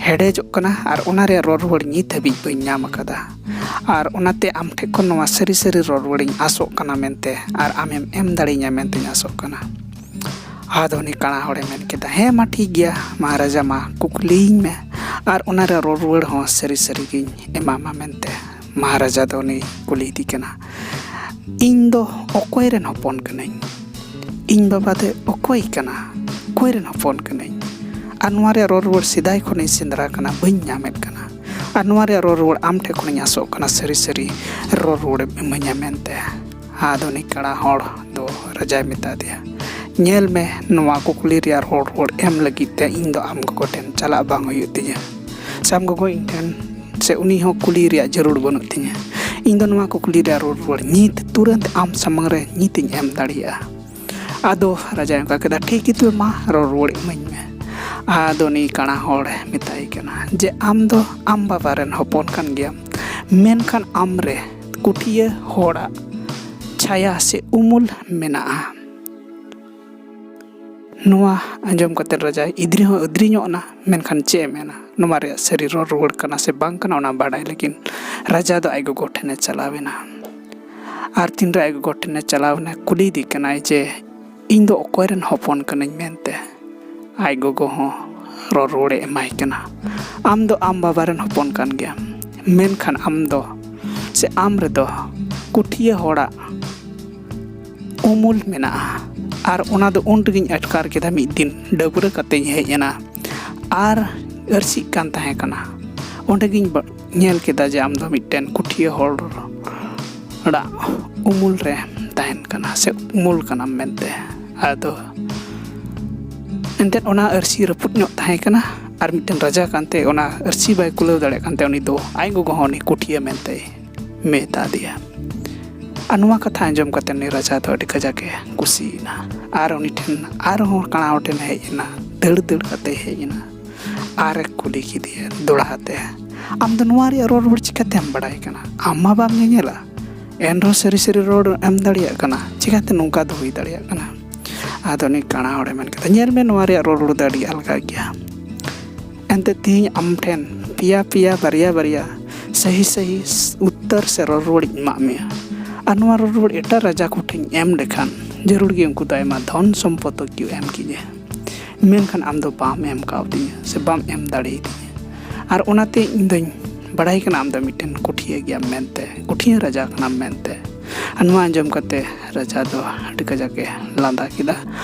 ᱦᱮᱰᱮᱡᱚᱜ ᱠᱟᱱᱟ ᱟᱨ ᱚᱱᱟ ᱨᱮᱭᱟᱜ ᱨᱚᱲ ᱨᱩᱣᱟᱹᱲ ᱱᱤᱛ ᱦᱟᱹᱵᱤᱡ ᱵᱟᱹᱧ ᱧᱟᱢ ᱟᱠᱟᱫᱟ᱾ ᱟᱨ ᱚᱱᱟᱛᱮ ᱟᱢ ᱴᱷᱮᱱ ᱠᱷᱚᱱ ᱱᱚᱣᱟ ᱥᱟᱹᱨᱤ ᱥᱟᱹᱨᱤ ᱨᱚᱲ ᱨᱩᱣᱟᱹᱲᱤᱧ ᱟᱥᱚᱜ ᱠᱟᱱᱟ ᱢᱮᱱᱛᱮ, ᱟᱨ ᱟᱢᱮᱢ ᱮᱢ ᱫᱟᱲᱮᱭᱟᱹᱧᱟ ᱢᱮᱱᱛᱮᱧ ᱟᱥᱚᱜ ᱠᱟᱱᱟ᱾" ᱟᱫᱚ ᱩᱱᱤ ᱠᱟᱬᱟ ᱦᱚᱲᱮ ᱢᱮᱱ ᱠᱮᱫᱟ, "ᱦᱮᱸ ᱢᱟ, ᱴᱷᱤᱠ ᱜᱮᱭᱟ ᱢᱚᱦᱟᱨᱟᱡᱟ, ᱢᱟ ᱠᱩᱠᱞᱤᱭᱤᱧ ᱢᱮ, ᱟᱨ ᱚᱱᱟ ᱨᱮᱭᱟᱜ ᱨᱚᱲ ᱨᱩᱣᱟᱹᱲ ᱦᱚᱸ ᱥᱟᱹᱨᱤ ᱥᱟᱹᱨᱤ ᱜᱤᱧ ᱮᱢᱟᱢᱟ" ᱢᱮᱱᱛᱮ᱾ ᱢᱚᱦᱟᱨᱟᱡᱟ ᱫᱚ ᱩᱱᱤ ᱠᱩᱞᱤᱭᱮᱫᱮ ᱠᱟᱱᱟ, "ᱤᱧ ᱫᱚ ᱚᱠᱚᱭ ᱨᱮᱱ ᱦᱚᱯᱚᱱ ᱠᱟᱹᱱᱟᱹᱧ? ᱤᱧ ᱵᱟᱵᱟ ᱫᱚ ᱚᱠᱚᱭ ᱠᱟᱱᱟ? ᱚᱠᱚᱭ ᱨᱮᱱ ᱦᱚᱯᱚᱱ ᱠᱟᱹᱱᱟᱹᱧ? ᱟᱨ ᱱᱚᱣᱟ ᱨᱮᱭᱟᱜ ᱨᱚᱲ ᱨᱩᱣᱟᱹᱲ ᱥᱮᱫᱟᱭ ᱠᱷᱚᱱᱤᱧ ᱥᱮᱸᱫᱽᱨᱟ ᱠᱟᱱᱟ, ᱵᱟᱹᱧ ᱧᱟᱢᱮᱫ ᱠᱟᱱᱟ᱾ ᱟᱨ ᱱᱚᱣᱟ ᱨᱮᱭᱟᱜ ᱨᱚᱲ ᱨᱩᱣᱟᱹᱲ ᱟᱢ ᱴᱷᱮᱱ ᱠᱷᱚᱱᱤᱧ ᱟᱥᱚᱜ ᱠᱟᱱᱟ, ᱥᱟᱹᱨᱤ ᱥᱟᱹᱨᱤ ᱨᱚᱲ ᱨᱩᱣᱟᱹᱲᱮᱢ ᱤᱢᱟᱹᱧᱟ" ᱢᱮᱱᱛᱮ᱾ ᱟᱫᱚ ᱩᱱᱤ ᱠᱟᱬᱟ ᱦᱚᱲ ᱫᱚ ᱨᱟᱡᱟᱭ ᱢᱮᱛᱟ ᱫᱮᱭᱟ, ᱧᱮᱞ ᱢᱮ, ᱱᱚᱣᱟ ᱠᱩᱠᱞᱤ ᱨᱮᱭᱟᱜ ᱨᱚᱲ ᱨᱩᱣᱟᱹᱲ ᱮᱢ ᱞᱟᱹᱜᱤᱫ ᱛᱮ ᱤᱧ ᱫᱚ ᱟᱢ ᱜᱚᱜᱚ ᱴᱷᱮᱱ ᱪᱟᱞᱟᱜ ᱵᱟᱝ ᱦᱩᱭᱩᱜ ᱛᱤᱧᱟᱹ, ᱥᱮ ᱟᱢ ᱜᱚᱜᱚ ᱤᱧ ᱴᱷᱮᱱ, ᱥᱮ ᱩᱱᱤ ᱦᱚᱸ ᱠᱩᱞᱤ ᱨᱮᱭᱟᱜ ᱡᱟᱹᱨᱩᱲ ᱵᱟᱹᱱᱩᱜ ᱛᱤᱧᱟᱹ᱾ ᱤᱧ ᱫᱚ ᱱᱚᱣᱟ ᱠᱩᱠᱞᱤ ᱨᱮᱭᱟᱜ ᱨᱚᱲ ᱨᱩᱣᱟᱹᱲ ᱧᱤᱛ ᱛᱩᱨᱟᱹᱱᱛ ᱟᱢ ᱥᱟᱢᱟᱝ ᱨᱮ ᱧᱤᱛ ᱤᱧ ᱮᱢ ᱫᱟᱲᱮᱭᱟᱜᱼᱟ᱾ ᱟᱫᱚ ᱨᱟᱡᱟᱭ ᱚᱱᱠᱟ ᱠᱮᱫᱟ, "ᱴᱷᱤᱠ ᱜᱮ, ᱛᱚᱵᱮ ᱢᱟ ᱨᱚᱲ ᱨᱩᱣᱟᱹᱲ ᱤᱢᱟᱹᱧ ᱢᱮ᱾" ᱟᱫᱚ ᱩᱱᱤ ᱠᱟᱬᱟ ᱦᱚᱲᱮ ᱢᱮᱛᱟᱭ ᱠᱟᱱᱟ ᱡᱮ, "ᱟᱢ ᱫᱚ ᱟᱢ ᱵᱟᱵᱟ ᱨᱮᱱ ᱦᱚᱯᱚᱱ ᱠᱟᱱ ᱜᱮᱭᱟᱢ, ᱢᱮᱱᱠᱷᱟᱱ ᱟᱢ ᱨᱮ ᱠᱩᱴᱷᱤᱭᱟᱹ ᱦᱚᱲᱟᱜ ᱪᱷᱟᱭᱟ ᱥᱮ ᱩᱢᱩᱞ ᱢᱮᱱᱟᱜᱼᱟ᱾" ᱱᱚᱣᱟ ᱟᱸᱡᱚᱢ ᱠᱟᱛᱮ ᱨᱟᱡᱟᱭ ᱤᱫᱽᱨᱤ ᱦᱚᱸ ᱤᱫᱽᱨᱤ ᱧᱚᱜ ᱮᱱᱟ, ᱢᱮᱱᱠᱷᱟᱱ ᱪᱮᱫ ᱮ ᱢᱮᱱᱟ? ᱱᱚᱣᱟ ᱨᱮᱭᱟᱜ ᱥᱟᱹᱨᱤ ᱨᱚᱲ ᱨᱩᱣᱟᱹᱲ ᱠᱟᱱᱟ ᱥᱮ ᱵᱟᱝ ᱠᱟᱱᱟ, ᱚᱱᱟ ᱵᱟᱰᱟᱭ ᱞᱟᱹᱜᱤᱫ ᱨᱟᱡᱟ ᱫᱚ ᱟᱡ ᱜᱚᱜᱚ ᱴᱷᱮᱱᱮ ᱪᱟᱞᱟᱣ ᱮᱱᱟ᱾ ᱟᱨ ᱛᱤᱱᱨᱮ ᱟᱡ ᱜᱚᱜᱚ ᱴᱷᱮᱱᱮ ᱪᱟᱞᱟᱣ ᱮᱱᱟ, ᱠᱩᱞᱤᱭᱮᱫᱮ ᱠᱟᱱᱟᱭ ᱡᱮ, "ᱤᱧ ᱫᱚ ᱚᱠᱚᱭ ᱨᱮᱱ ᱦᱚᱯᱚᱱ ᱠᱟᱹᱱᱟᱹᱧ?" ᱢᱮᱱᱛᱮ᱾ ᱟᱡ ᱜᱚᱜᱚ ᱦᱚᱸ ᱨᱚᱲ ᱨᱩᱣᱟᱹᱲᱮ ᱮᱢᱟᱭ ᱠᱟᱱᱟ, "ᱟᱢ ᱫᱚ ᱟᱢ ᱵᱟᱵᱟ ᱨᱮᱱ ᱦᱚᱯᱚᱱ ᱠᱟᱱ ᱜᱮᱭᱟᱢ, ᱢᱮᱱᱠᱷᱟᱱ ᱟᱢ ᱫᱚ, ᱥᱮ ᱟᱢ ᱨᱮᱫᱚ ᱠᱩᱴᱷᱤᱭᱟᱹ ᱦᱚᱲᱟᱜ ᱩᱢᱩᱞ ᱢᱮᱱᱟᱜᱼᱟ, ᱟᱨ ᱚᱱᱟ ᱫᱚ ᱩᱱ ᱨᱮᱜᱮᱧ ᱟᱴᱠᱟᱨ ᱠᱮᱫᱟ, ᱢᱤᱫ ᱫᱤᱱ ᱰᱟᱹᱵᱽᱨᱟᱹ ᱠᱟᱛᱮᱧ ᱦᱮᱡ ᱮᱱᱟ ᱟᱨ ᱟᱹᱨᱥᱤᱜ ᱠᱟᱱ ᱛᱟᱦᱮᱸ ᱠᱟᱱᱟ᱾ ᱚᱸᱰᱮᱜᱤᱧ ᱵᱟ-, ᱧᱮᱞ ᱠᱮᱫᱟ ᱡᱮ ᱟᱢ ᱫᱚ ᱢᱤᱫᱴᱮᱱ ᱠᱩᱴᱷᱤᱭᱟᱹ ᱦᱚᱲ ᱚᱲᱟᱜ ᱩᱢᱩᱞ ᱨᱮ ᱛᱟᱦᱮᱱ ᱠᱟᱱᱟ, ᱥᱮ ᱩᱢᱩᱞ ᱠᱟᱱᱟᱢ ᱢᱮᱱᱛᱮ᱾" ᱟᱫᱚ ᱮᱱᱛᱮᱫ ᱚᱱᱟ ᱟᱹᱨᱥᱤ ᱨᱟᱹᱯᱩᱫ ᱧᱚᱜ ᱛᱟᱦᱮᱸ ᱠᱟᱱᱟ, ᱟᱨ ᱢᱤᱫᱴᱮᱱ ᱨᱟᱡᱟ ᱠᱟᱱᱛᱮ ᱚᱱᱟ ᱟᱹᱨᱥᱤ ᱵᱟᱭ ᱠᱩᱞᱟᱹᱣ ᱫᱟᱲᱮᱭᱟᱜ ᱠᱟᱱᱛᱮ ᱩᱱᱤ ᱫᱚ ᱟᱡ ᱜᱚᱜᱚ ᱦᱚᱸ ᱩᱱᱤ ᱠᱩᱴᱷᱤᱭᱟᱹ ᱢᱮᱱᱛᱮᱭ ᱢᱮᱛᱟ ᱫᱮᱭᱟ᱾ ᱟᱨ ᱱᱚᱣᱟ ᱠᱟᱛᱷᱟ ᱟᱸᱡᱚᱢ ᱠᱟᱛᱮ ᱩᱱᱤ ᱨᱟᱡᱟ ᱫᱚ ᱟᱹᱰᱤ ᱠᱟᱡᱟᱠ ᱮ ᱠᱩᱥᱤᱭᱮᱱᱟ, ᱟᱨ ᱩᱱᱤ ᱴᱷᱮᱱ ᱟᱨᱦᱚᱸ ᱠᱟᱬᱟ ᱦᱚᱲ ᱴᱷᱮᱱ ᱦᱮᱡ ᱮᱱᱟ, ᱫᱟᱹᱲ ᱫᱟᱹᱲ ᱠᱟᱛᱮ ᱦᱮᱡ ᱮᱱᱟ, ᱟᱨ ᱮ ᱠᱩᱞᱤ ᱠᱮᱫᱮᱭᱟ ᱫᱚᱲᱦᱟ ᱛᱮ, "ᱟᱢ ᱫᱚ ᱱᱚᱣᱟ ᱨᱮᱭᱟᱜ ᱨᱚᱲ ᱨᱩᱣᱟᱹᱲ ᱪᱤᱠᱟᱹᱛᱮᱢ ᱵᱟᱲᱟᱭ ᱠᱟᱱᱟ? ᱟᱢ ᱢᱟ ᱵᱟᱢ ᱧᱮᱧᱮᱞᱟ, ᱮᱱᱨᱮᱦᱚᱸ ᱥᱟᱹᱨᱤ ᱥᱟᱹᱨᱤ ᱨᱚᱲ ᱮᱢ ᱫᱟᱲᱮᱭᱟᱜ ᱠᱟᱱᱟ, ᱪᱤᱠᱟᱹᱛᱮ ᱱᱚᱝᱠᱟ ᱫᱚ ᱦᱩᱭ ᱫᱟᱲᱮᱭᱟᱜ ᱠᱟᱱᱟ?" ᱟᱫᱚ ᱩᱱᱤ ᱠᱟᱬᱟ ᱦᱚᱲᱮ ᱢᱮᱱ ᱠᱮᱫᱟ, "ᱧᱮᱞ ᱢᱮ, ᱱᱚᱣᱟ ᱨᱮᱭᱟᱜ ᱨᱚᱲ ᱨᱩᱣᱟᱹᱲ ᱫᱚ ᱟᱹᱰᱤ ᱟᱞᱜᱟ ᱜᱮᱭᱟ᱾ ᱮᱱᱛᱮ ᱛᱮᱦᱮᱧ ᱟᱢ ᱴᱷᱮᱱ ᱯᱮᱭᱟ ᱯᱮᱭᱟ, ᱵᱟᱨᱭᱟ ᱵᱟᱨᱭᱟ ᱥᱟᱹᱦᱤ ᱥᱟᱹᱦᱤ ᱩᱛᱛᱚᱨ ᱥᱮ ᱨᱚᱲ ᱨᱩᱣᱟᱹᱲᱤᱧ ᱮᱢᱟᱜ ᱢᱮᱭᱟ, ᱟᱨ ᱱᱚᱣᱟ ᱨᱚᱲ ᱨᱩᱣᱟᱹᱲ ᱮᱴᱟᱜ ᱨᱟᱡᱟ ᱠᱚᱴᱷᱮᱱ ᱮᱢ ᱞᱮᱠᱷᱟᱱ ᱡᱟᱹᱨᱩᱲ ᱜᱮ ᱩᱱᱠᱩ ᱫᱚ ᱟᱭᱢᱟ ᱫᱷᱚᱱ ᱥᱚᱢᱯᱚᱫ ᱠᱚ ᱮᱢ ᱠᱤᱧᱟᱹ, ᱢᱮᱱᱠᱷᱟᱱ ᱟᱢ ᱫᱚ ᱵᱟᱢ ᱮᱢ ᱠᱟᱣᱫᱤᱧᱟ ᱥᱮ ᱵᱟᱢ ᱮᱢ ᱫᱟᱲᱮᱭᱟᱫᱤᱧᱟ, ᱟᱨ ᱚᱱᱟᱛᱮ ᱤᱧ ᱫᱚᱧ ᱵᱟᱲᱟᱭ ᱠᱟᱱᱟ ᱟᱢ ᱫᱚ ᱢᱤᱫᱴᱮᱱ ᱠᱩᱴᱷᱤᱭᱟᱹ ᱜᱮᱭᱟᱢ ᱢᱮᱱᱛᱮ, ᱠᱩᱴᱷᱤᱭᱟᱹ ᱨᱟᱡᱟ ᱠᱟᱱᱟᱢ ᱢᱮᱱᱛᱮ᱾" ᱟᱨ ᱱᱚᱣᱟ ᱟᱸᱡᱚᱢ ᱠᱟᱛᱮ ᱨᱟᱡᱟ ᱫᱚ ᱟᱹᱰᱤ ᱠᱟᱡᱟᱠ ᱮ ᱞᱟᱸᱫᱟ ᱠᱮᱫᱟ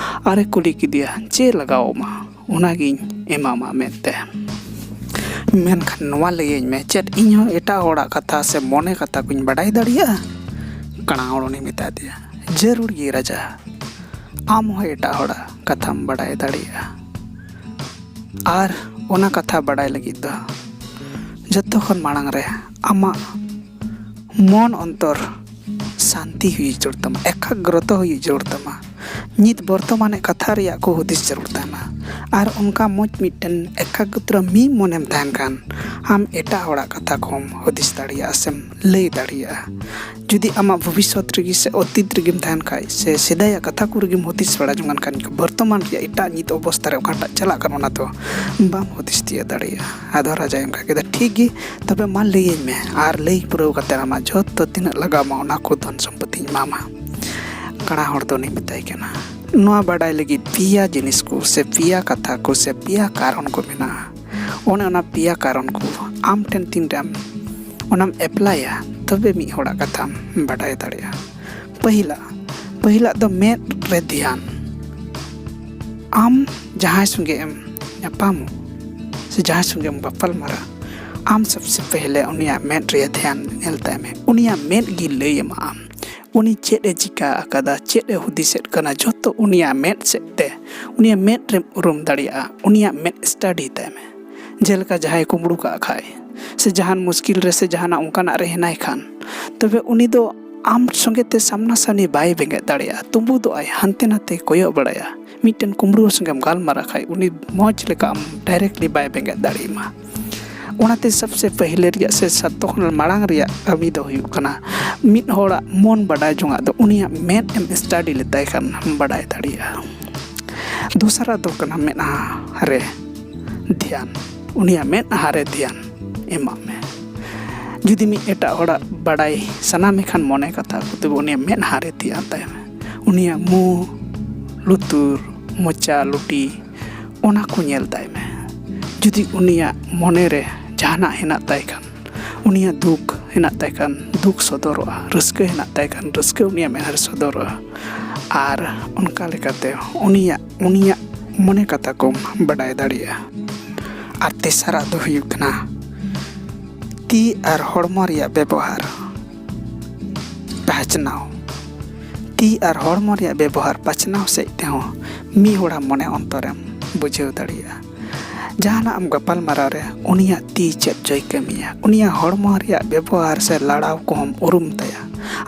ᱟᱨ ᱮ ᱠᱩᱞᱤ ᱠᱮᱫᱮᱭᱟ, "ᱪᱮᱫ ᱞᱟᱜᱟᱣ ᱟᱢᱟ? ᱚᱱᱟᱜᱤᱧ ᱮᱢᱟᱢᱟ ᱢᱮᱱᱛᱮ, ᱢᱮᱱᱠᱷᱟᱱ ᱱᱚᱣᱟ ᱞᱟᱹᱭᱟᱹᱧ ᱢᱮ, ᱪᱮᱫ ᱤᱧ ᱦᱚᱸ ᱮᱴᱟᱜ ᱦᱚᱲᱟᱜ ᱠᱟᱛᱷᱟ ᱥᱮ ᱢᱚᱱᱮ ᱠᱟᱛᱷᱟ ᱠᱚᱧ ᱵᱟᱰᱟᱭ ᱫᱟᱲᱮᱭᱟᱜᱼᱟ?" ᱠᱟᱬᱟ ᱦᱚᱲ ᱩᱱᱤ ᱢᱮᱛᱟ ᱫᱮᱭᱟ, "ᱡᱟᱹᱨᱩᱲ ᱜᱮ ᱨᱟᱡᱟ, ᱟᱢ ᱦᱚᱸ ᱮᱴᱟᱜ ᱦᱚᱲᱟᱜ ᱠᱟᱛᱷᱟᱢ ᱵᱟᱰᱟᱭ ᱫᱟᱲᱮᱭᱟᱜᱼᱟ᱾ ᱟᱨ ᱚᱱᱟ ᱠᱟᱛᱷᱟ ᱵᱟᱰᱟᱭ ᱞᱟᱹᱜᱤᱫ ᱫᱚ ᱡᱚᱛᱚ ᱠᱷᱚᱱ ᱢᱟᱲᱟᱝ ᱨᱮ ᱟᱢᱟᱜ ᱢᱚᱱ ᱚᱱᱛᱚᱨ ᱥᱟᱱᱛᱤ ᱦᱩᱭ ᱡᱟᱹᱨᱩᱲ ᱛᱟᱢᱟ, ᱮᱠᱟᱜᱨᱚᱛᱟ ᱦᱩᱭ ᱡᱟᱹᱨᱩᱲ ᱛᱟᱢᱟ᱾ ᱱᱤᱛ ᱵᱚᱨᱛᱚᱢᱟᱱ ᱠᱟᱛᱷᱟ ᱨᱮᱭᱟᱜ ᱠᱚ ᱦᱩᱫᱤᱥ ᱡᱟᱹᱨᱩᱲ ᱛᱟᱢᱟ᱾ ᱟᱨ ᱚᱱᱠᱟ ᱢᱚᱡᱽ ᱢᱤᱫᱴᱮᱱ ᱮᱠᱟᱜᱨᱚᱛᱟ ᱢᱤᱫ ᱢᱚᱱᱮᱢ ᱛᱟᱦᱮᱱ ᱠᱷᱟᱱ, ᱟᱢ ᱮᱴᱟᱜ ᱦᱚᱲᱟᱜ ᱠᱟᱛᱷᱟ ᱠᱚᱢ ᱦᱩᱫᱤᱥ ᱫᱟᱲᱮᱭᱟᱜᱼᱟ ᱥᱮᱢ ᱞᱟᱹᱭ ᱫᱟᱲᱮᱭᱟᱜᱼᱟ᱾ ᱡᱩᱫᱤ ᱟᱢᱟᱜ ᱵᱷᱚᱵᱤᱥᱥᱚᱛ ᱨᱮᱜᱮ ᱥᱮ ᱚᱛᱤᱛ ᱨᱮᱜᱮᱢ ᱛᱟᱦᱮᱱ ᱠᱷᱟᱡ, ᱥᱮ ᱥᱮᱫᱟᱭᱟᱜ ᱠᱟᱛᱷᱟ ᱠᱚ ᱨᱮᱜᱮᱢ ᱦᱩᱫᱤᱥ ᱵᱟᱲᱟ ᱡᱚᱝᱟᱱ ᱠᱷᱟᱱ, ᱵᱚᱨᱛᱚᱢᱟᱱ ᱨᱮᱭᱟᱜ ᱮᱴᱟᱜ ᱱᱤᱛ ᱚᱵᱚᱥᱛᱷᱟ ᱨᱮ ᱚᱠᱟᱴᱟᱜ ᱪᱟᱞᱟᱜ ᱠᱟᱱᱟ, ᱚᱱᱟ ᱫᱚ ᱵᱟᱢ ᱦᱩᱫᱤᱥ ᱛᱤᱭᱳᱜ ᱫᱟᱲᱮᱭᱟᱜᱼᱟ᱾ ᱟᱫᱚ ᱨᱟᱡᱟᱭ ᱚᱱᱠᱟ ᱠᱮᱫᱟ, "ᱴᱷᱤᱠ ᱜᱮ, ᱛᱚᱵᱮ ᱢᱟ ᱞᱟᱹᱭᱟᱹᱧ ᱢᱮ, ᱟᱨ ᱞᱟᱹᱭ ᱯᱩᱨᱟᱹᱣ ᱠᱟᱛᱮ ᱟᱢᱟᱜ ᱡᱚᱛᱚ ᱛᱤᱱᱟᱹᱜ ᱞᱟᱜᱟᱣ ᱢᱟ, ᱚᱱᱟ ᱠᱚ ᱫᱷᱚᱱ ᱥᱚᱢᱯᱚᱛᱤᱧ ᱮᱢᱟᱢᱟ᱾" ᱠᱟᱬᱟ ᱦᱚᱲ ᱫᱚ ᱩᱱᱤ ᱢᱮᱛᱟᱭ ᱠᱟᱱᱟ, ᱱᱚᱣᱟ ᱵᱟᱰᱟᱭ ᱞᱟᱹᱜᱤᱫ ᱯᱮᱭᱟ ᱡᱤᱱᱤᱥ ᱠᱚ ᱥᱮ ᱯᱮᱭᱟ ᱠᱟᱛᱷᱟ ᱠᱚ ᱥᱮ ᱯᱮᱭᱟ ᱠᱟᱨᱚᱱ ᱠᱚ ᱢᱮᱱᱟᱜᱼᱟ᱾ ᱚᱱᱮ ᱚᱱᱟ ᱯᱮᱭᱟ ᱠᱟᱨᱚᱱ ᱠᱚ ᱟᱢ ᱴᱷᱮᱱ ᱛᱤᱱ ᱨᱮᱢ ᱚᱱᱟᱢ ᱮᱯᱞᱟᱭᱟ, ᱛᱚᱵᱮ ᱢᱤᱫ ᱦᱚᱲᱟᱜ ᱠᱟᱛᱷᱟᱢ ᱵᱟᱰᱟᱭ ᱫᱟᱲᱮᱭᱟᱜᱼᱟ᱾ ᱯᱟᱹᱦᱤᱞᱟᱜ, ᱯᱟᱹᱦᱤᱞᱟᱜ ᱫᱚ ᱢᱮᱫ ᱨᱮ ᱫᱷᱮᱭᱟᱱ᱾ ᱟᱢ ᱡᱟᱦᱟᱸᱭ ᱥᱚᱸᱜᱮ ᱮᱢ ᱧᱟᱯᱟᱢᱚᱜ ᱥᱮ ᱡᱟᱦᱟᱸᱭ ᱥᱚᱸᱜᱮ ᱮᱢ ᱵᱟᱯᱟᱞ ᱢᱟᱨᱟᱜ, ᱟᱢ ᱥᱚᱵᱥᱮ ᱯᱮᱦᱞᱮ ᱩᱱᱤᱭᱟᱜ ᱢᱮᱫ ᱨᱮ ᱫᱷᱮᱭᱟᱱ ᱧᱮᱞ ᱛᱟᱭ ᱢᱮ᱾ ᱩᱱᱤᱭᱟᱜ ᱢᱮᱫ ᱜᱮ ᱞᱟᱹᱭ ᱟᱢᱟ ᱟᱢ ᱩᱱᱤ ᱪᱮᱫ ᱮ ᱪᱤᱠᱟ ᱟᱠᱟᱫᱟ, ᱪᱮᱫ ᱮ ᱦᱩᱫᱤᱥᱮᱫ ᱠᱟᱱᱟ, ᱡᱚᱛᱚ ᱩᱱᱤᱭᱟᱜ ᱢᱮᱫ ᱥᱮᱫ ᱛᱮ, ᱩᱱᱤᱭᱟᱜ ᱢᱮᱫ ᱨᱮᱢ ᱩᱨᱩᱢ ᱫᱟᱲᱮᱭᱟᱜᱼᱟ᱾ ᱩᱱᱤᱭᱟᱜ ᱢᱮᱫ ᱥᱴᱟᱰᱤ ᱛᱟᱭ ᱢᱮ᱾ ᱡᱮᱞᱮᱠᱟ ᱡᱟᱦᱟᱸᱭ ᱠᱩᱢᱵᱽᱲᱩ ᱠᱟᱜ ᱠᱷᱟᱡ, ᱥᱮ ᱡᱟᱦᱟᱱ ᱢᱩᱥᱠᱤᱞ ᱨᱮ ᱥᱮ ᱡᱟᱦᱟᱱᱟᱜ ᱚᱱᱠᱟᱱᱟᱜ ᱨᱮ ᱦᱮᱱᱟᱭ ᱠᱷᱟᱱ, ᱛᱚᱵᱮ ᱩᱱᱤ ᱫᱚ ᱟᱢ ᱥᱚᱸᱜᱮ ᱛᱮ ᱥᱟᱢᱱᱟ ᱥᱟᱢᱱᱤ ᱵᱟᱭ ᱵᱮᱸᱜᱮᱫ ᱫᱟᱲᱮᱭᱟᱜᱼᱟ, ᱛᱩᱢᱵᱩᱫᱚᱜᱼᱟᱭ, ᱦᱟᱱᱛᱮ ᱱᱟᱛᱮ ᱠᱚᱭᱚᱜ ᱵᱟᱲᱟᱭᱟ᱾ ᱢᱤᱫᱴᱮᱱ ᱠᱩᱢᱵᱽᱲᱩ ᱥᱚᱸᱜᱮᱢ ᱜᱟᱞᱢᱟᱨᱟᱣ ᱠᱷᱟᱡ, ᱩᱱᱤ ᱢᱚᱡᱽ ᱞᱮᱠᱟ ᱟᱢ ᱰᱟᱭᱨᱮᱠᱴᱞᱤ ᱵᱟᱭ ᱵᱮᱸᱜᱮᱫ ᱫᱟᱲᱮᱭᱟᱢᱟ᱾ ᱚᱱᱟᱛᱮ ᱥᱚᱵᱥᱮ ᱯᱟᱹᱦᱤᱞᱮ ᱨᱮᱭᱟᱜ ᱥᱮ ᱥᱟᱛᱚ ᱠᱷᱚᱱ ᱢᱟᱲᱟᱝ ᱨᱮᱭᱟᱜ ᱠᱟᱹᱢᱤ ᱫᱚ ᱦᱩᱭᱩᱜ ᱠᱟᱱᱟ, ᱢᱤᱫ ᱦᱚᱲᱟᱜ ᱢᱚᱱ ᱵᱟᱰᱟᱭ ᱡᱚᱝᱟᱜ ᱫᱚ ᱩᱱᱤᱭᱟᱜ ᱢᱮᱫ ᱮᱢ ᱥᱴᱟᱰᱤ ᱞᱮᱛᱟᱭ ᱠᱷᱟᱱ ᱵᱟᱰᱟᱭ ᱫᱟᱲᱮᱭᱟᱜᱼᱟ᱾ ᱫᱚᱥᱟᱨᱟᱜ ᱫᱚ ᱠᱟᱱᱟ ᱢᱮᱫᱦᱟ ᱨᱮ ᱫᱷᱮᱭᱟᱱ, ᱩᱱᱤᱭᱟᱜ ᱢᱮᱫᱦᱟ ᱨᱮ ᱫᱷᱮᱭᱟᱱ ᱮᱢᱟᱜ ᱢᱮ᱾ ᱡᱩᱫᱤ ᱢᱤᱫ ᱮᱴᱟᱜ ᱦᱚᱲᱟᱜ ᱵᱟᱰᱟᱭ ᱥᱟᱱᱟ ᱢᱮ ᱠᱷᱟᱱ ᱢᱚᱱᱮ ᱠᱟᱛᱷᱟ ᱠᱚ, ᱛᱚᱵᱮ ᱩᱱᱤᱭᱟᱜ ᱢᱮᱫᱦᱟ ᱨᱮ ᱫᱷᱮᱭᱟᱱ ᱛᱟᱭ ᱢᱮ᱾ ᱩᱱᱤᱭᱟᱜ ᱢᱩ, ᱞᱩᱛᱩᱨ, ᱢᱚᱪᱟ, ᱞᱩᱴᱤ, ᱚᱱᱟ ᱠᱚ ᱧᱮᱞ ᱛᱟᱭ ᱢᱮ᱾ ᱡᱩᱫᱤ ᱩᱱᱤᱭᱟᱜ ᱢᱚᱱᱮ ᱨᱮ ᱡᱟᱦᱟᱱᱟᱜ ᱦᱮᱱᱟᱜ ᱛᱟᱭ ᱠᱷᱟᱱ, ᱩᱱᱤᱭᱟᱜ ᱫᱩᱠ ᱦᱮᱱᱟᱜ ᱛᱟᱭ ᱠᱷᱟᱱ, ᱫᱩᱠ ᱥᱚᱫᱚᱨᱚᱜᱼᱟ, ᱨᱟᱹᱥᱠᱟᱹ ᱦᱮᱱᱟᱜ ᱛᱟᱭ ᱠᱷᱟᱱ, ᱨᱟᱹᱥᱠᱟᱹ ᱩᱱᱤᱭᱟᱜ ᱢᱮᱫᱦᱟ ᱨᱮ ᱥᱚᱫᱚᱨᱚᱜᱼᱟ᱾ ᱟᱨ ᱚᱱᱠᱟ ᱞᱮᱠᱟᱛᱮ ᱩᱱᱤᱭᱟᱜ, ᱩᱱᱤᱭᱟᱜ ᱢᱚᱱᱮ ᱠᱟᱛᱷᱟ ᱠᱚᱢ ᱵᱟᱰᱟᱭ ᱫᱟᱲᱮᱭᱟᱜᱼᱟ᱾ ᱟᱨ ᱛᱮᱥᱟᱨᱟᱜ ᱫᱚ ᱦᱩᱭᱩᱜ ᱠᱟᱱᱟ ᱛᱤ ᱟᱨ ᱦᱚᱲᱢᱚ ᱨᱮᱭᱟᱜ ᱵᱮᱵᱚᱦᱟᱨ ᱵᱟᱪᱷᱱᱟᱣ᱾ ᱛᱤ ᱟᱨ ᱦᱚᱲᱢᱚ ᱨᱮᱭᱟᱜ ᱵᱮᱵᱚᱦᱟᱨ ᱵᱟᱪᱷᱱᱟᱣ ᱥᱮᱫ ᱛᱮᱦᱚᱸ ᱢᱤᱫ ᱦᱚᱲᱟᱜ ᱢᱚᱱᱮ ᱚᱱᱛᱚᱨᱮᱢ ᱵᱩᱡᱷᱟᱹᱣ ᱫᱟᱲᱮᱭᱟᱜᱼᱟ᱾ ᱡᱟᱦᱟᱱᱟᱜ ᱮᱢ ᱜᱟᱯᱟᱞᱢᱟᱨᱟᱣ ᱨᱮ ᱩᱱᱤᱭᱟᱜ ᱛᱤ ᱪᱮᱫ ᱪᱚᱭ ᱠᱟᱹᱢᱤᱭᱟ, ᱩᱱᱤᱭᱟᱜ ᱦᱚᱲᱢᱚ ᱨᱮᱭᱟᱜ ᱵᱮᱵᱚᱦᱟᱨ ᱥᱮ ᱞᱟᱲᱟᱣ ᱠᱚᱦᱚᱸᱢ ᱩᱨᱩᱢ ᱛᱟᱭᱟ᱾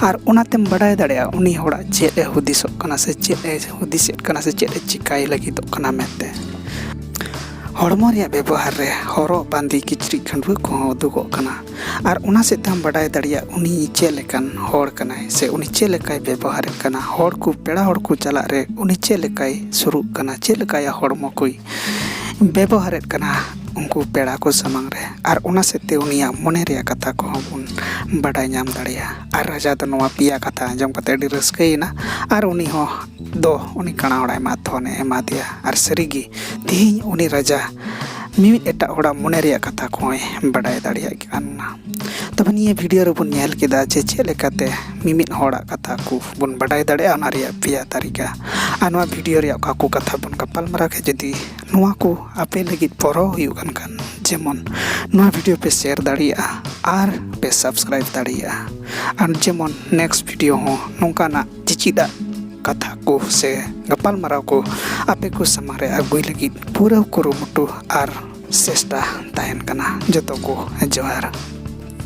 ᱟᱨ ᱚᱱᱟᱛᱮᱢ ᱵᱟᱰᱟᱭ ᱫᱟᱲᱮᱭᱟᱜᱼᱟ ᱩᱱᱤ ᱦᱚᱲᱟᱜ ᱪᱮᱫ ᱮ ᱦᱩᱫᱤᱥᱚᱜ ᱠᱟᱱᱟ ᱥᱮ ᱪᱮᱫ ᱮ ᱦᱩᱫᱤᱥᱮᱫ ᱠᱟᱱᱟ ᱥᱮ ᱪᱮᱫ ᱮ ᱪᱤᱠᱟᱭ ᱞᱟᱹᱜᱤᱫᱚᱜ ᱠᱟᱱᱟ ᱢᱮᱱᱛᱮ᱾ ᱦᱚᱲᱢᱚ ᱨᱮᱭᱟᱜ ᱵᱮᱵᱚᱦᱟᱨ ᱨᱮ ᱦᱚᱨᱚᱜ ᱵᱟᱸᱫᱮ, ᱠᱤᱪᱨᱤᱡ ᱠᱷᱟᱹᱰᱣᱟᱹ ᱠᱚᱦᱚᱸ ᱩᱫᱩᱜᱚᱜ ᱠᱟᱱᱟ᱾ ᱟᱨ ᱚᱱᱟ ᱥᱮᱫ ᱛᱮᱦᱚᱸᱢ ᱵᱟᱰᱟᱭ ᱫᱟᱲᱮᱭᱟᱜᱼᱟ ᱩᱱᱤ ᱪᱮᱫ ᱞᱮᱠᱟᱱ ᱦᱚᱲ ᱠᱟᱱᱟᱭ ᱥᱮ ᱩᱱᱤ ᱪᱮᱫ ᱞᱮᱠᱟᱭ ᱵᱮᱵᱚᱦᱟᱨᱮᱫ ᱠᱟᱱᱟ᱾ ᱦᱚᱲ ᱠᱚ, ᱯᱮᱲᱟ ᱦᱚᱲ ᱠᱚ ᱪᱟᱞᱟᱜ ᱨᱮ ᱩᱱᱤ ᱪᱮᱫ ᱞᱮᱠᱟᱭ ᱥᱩᱨᱩᱜ ᱠᱟᱱᱟ, ᱪᱮᱫ ᱞᱮᱠᱟᱭᱟ ᱦᱚᱲᱢᱚ ᱠᱚᱭ ᱵᱮᱵᱚᱦᱟᱨᱮᱫ ᱠᱟᱱᱟ ᱩᱱᱠᱩ ᱯᱮᱲᱟ ᱠᱚ ᱥᱟᱢᱟᱝ ᱨᱮ᱾ ᱟᱨ ᱚᱱᱟ ᱥᱮᱫ ᱛᱮ ᱩᱱᱤᱭᱟᱜ ᱢᱚᱱᱮ ᱨᱮᱭᱟᱜ ᱠᱟᱛᱷᱟ ᱠᱚᱦᱚᱸ ᱵᱚᱱ ᱵᱟᱰᱟᱭ ᱧᱟᱢ ᱫᱟᱲᱮᱭᱟᱜᱼᱟ᱾ ᱟᱨ ᱨᱟᱡᱟ ᱫᱚ ᱱᱚᱣᱟ ᱯᱮᱭᱟ ᱠᱟᱛᱷᱟ ᱟᱸᱡᱚᱢ ᱠᱟᱛᱮ ᱟᱹᱰᱤ ᱨᱟᱹᱥᱠᱟᱹᱭᱮᱱᱟ᱾ ᱟᱨ ᱩᱱᱤ ᱦᱚᱸ ᱫᱚ ᱩᱱᱤ ᱠᱟᱬᱟ ᱦᱚᱲᱟᱜ ᱮᱢᱟ ᱛᱷᱚᱱᱮ ᱮᱢᱟ ᱫᱮᱭᱟ᱾ ᱟᱨ ᱥᱟᱹᱨᱤᱜᱮ ᱛᱮᱦᱮᱧ ᱩᱱᱤ ᱨᱟᱡᱟ ᱢᱤᱢᱤᱫ ᱮᱴᱟᱜ ᱦᱚᱲᱟᱜ ᱢᱚᱱᱮ ᱨᱮᱭᱟᱜ ᱠᱟᱛᱷᱟ ᱠᱚᱦᱚᱸᱭ ᱵᱟᱰᱟᱭ ᱫᱟᱲᱮᱭᱟᱜ ᱠᱟᱱᱟ᱾ ᱛᱚᱵᱮ ᱱᱤᱭᱟᱹ ᱵᱷᱤᱰᱤᱭᱳ ᱨᱮᱵᱚᱱ ᱧᱮᱞ ᱠᱮᱫᱟ ᱡᱮ ᱪᱮᱫ ᱞᱮᱠᱟᱛᱮ ᱢᱤᱢᱤᱫ ᱦᱚᱲᱟᱜ ᱠᱟᱛᱷᱟ ᱠᱚ ᱵᱚᱱ ᱵᱟᱰᱟᱭ ᱫᱟᱲᱮᱭᱟᱜᱼᱟ, ᱚᱱᱟ ᱨᱮᱭᱟᱜ ᱯᱮᱭᱟ ᱛᱟᱹᱨᱤᱠᱟ᱾ ᱟᱨ ᱱᱚᱣᱟ ᱵᱷᱤᱰᱤᱭᱳ ᱨᱮᱭᱟᱜ ᱚᱠᱟ ᱠᱚ ᱠᱟᱛᱷᱟ ᱵᱚᱱ ᱜᱟᱯᱟᱞᱢᱟᱨᱟᱣ ᱠᱮᱫ, ᱡᱩᱫᱤ ᱱᱚᱣᱟ ᱠᱚ ᱟᱯᱮ ᱞᱟᱹᱜᱤᱫ ᱯᱚᱨᱚ ᱦᱩᱭᱩᱜ ᱠᱟᱱ ᱠᱷᱟᱱ, ᱡᱮᱢᱚᱱ ᱱᱚᱣᱟ ᱵᱷᱤᱰᱤᱭᱳ ᱯᱮ ᱥᱮᱭᱟᱨ ᱫᱟᱲᱮᱭᱟᱜᱼᱟ ᱟᱨ ᱯᱮ ᱥᱟᱵᱥᱠᱨᱟᱭᱤᱵ ᱫᱟᱲᱮᱭᱟᱜᱼᱟ᱾ ᱟᱨ ᱡᱮᱢᱚᱱ ᱱᱮᱠᱥᱴ ᱵᱷᱤᱰᱤᱭᱳ ᱦᱚᱸ ᱱᱚᱝᱠᱟᱱᱟᱜ ᱪᱮᱪᱮᱫᱟᱜ ᱠᱟᱛᱷᱟ ᱠᱚ ᱥᱮ ᱜᱟᱯᱟᱞᱢᱟᱨᱟᱣ ᱠᱚ ᱟᱯᱮ ᱠᱚ ᱥᱟᱢᱟᱝ ᱨᱮ ᱟᱹᱜᱩᱭ ᱞᱟᱹᱜᱤᱫ ᱯᱩᱨᱟᱹ ᱠᱩᱨᱩᱢᱩᱴᱩ ᱟᱨ ᱪᱮᱥᱴᱟ ᱛᱟᱦᱮᱱ ᱠᱟᱱᱟ᱾ ᱡᱚᱛᱚ ᱠᱚ ᱡᱚᱦᱟᱨ᱾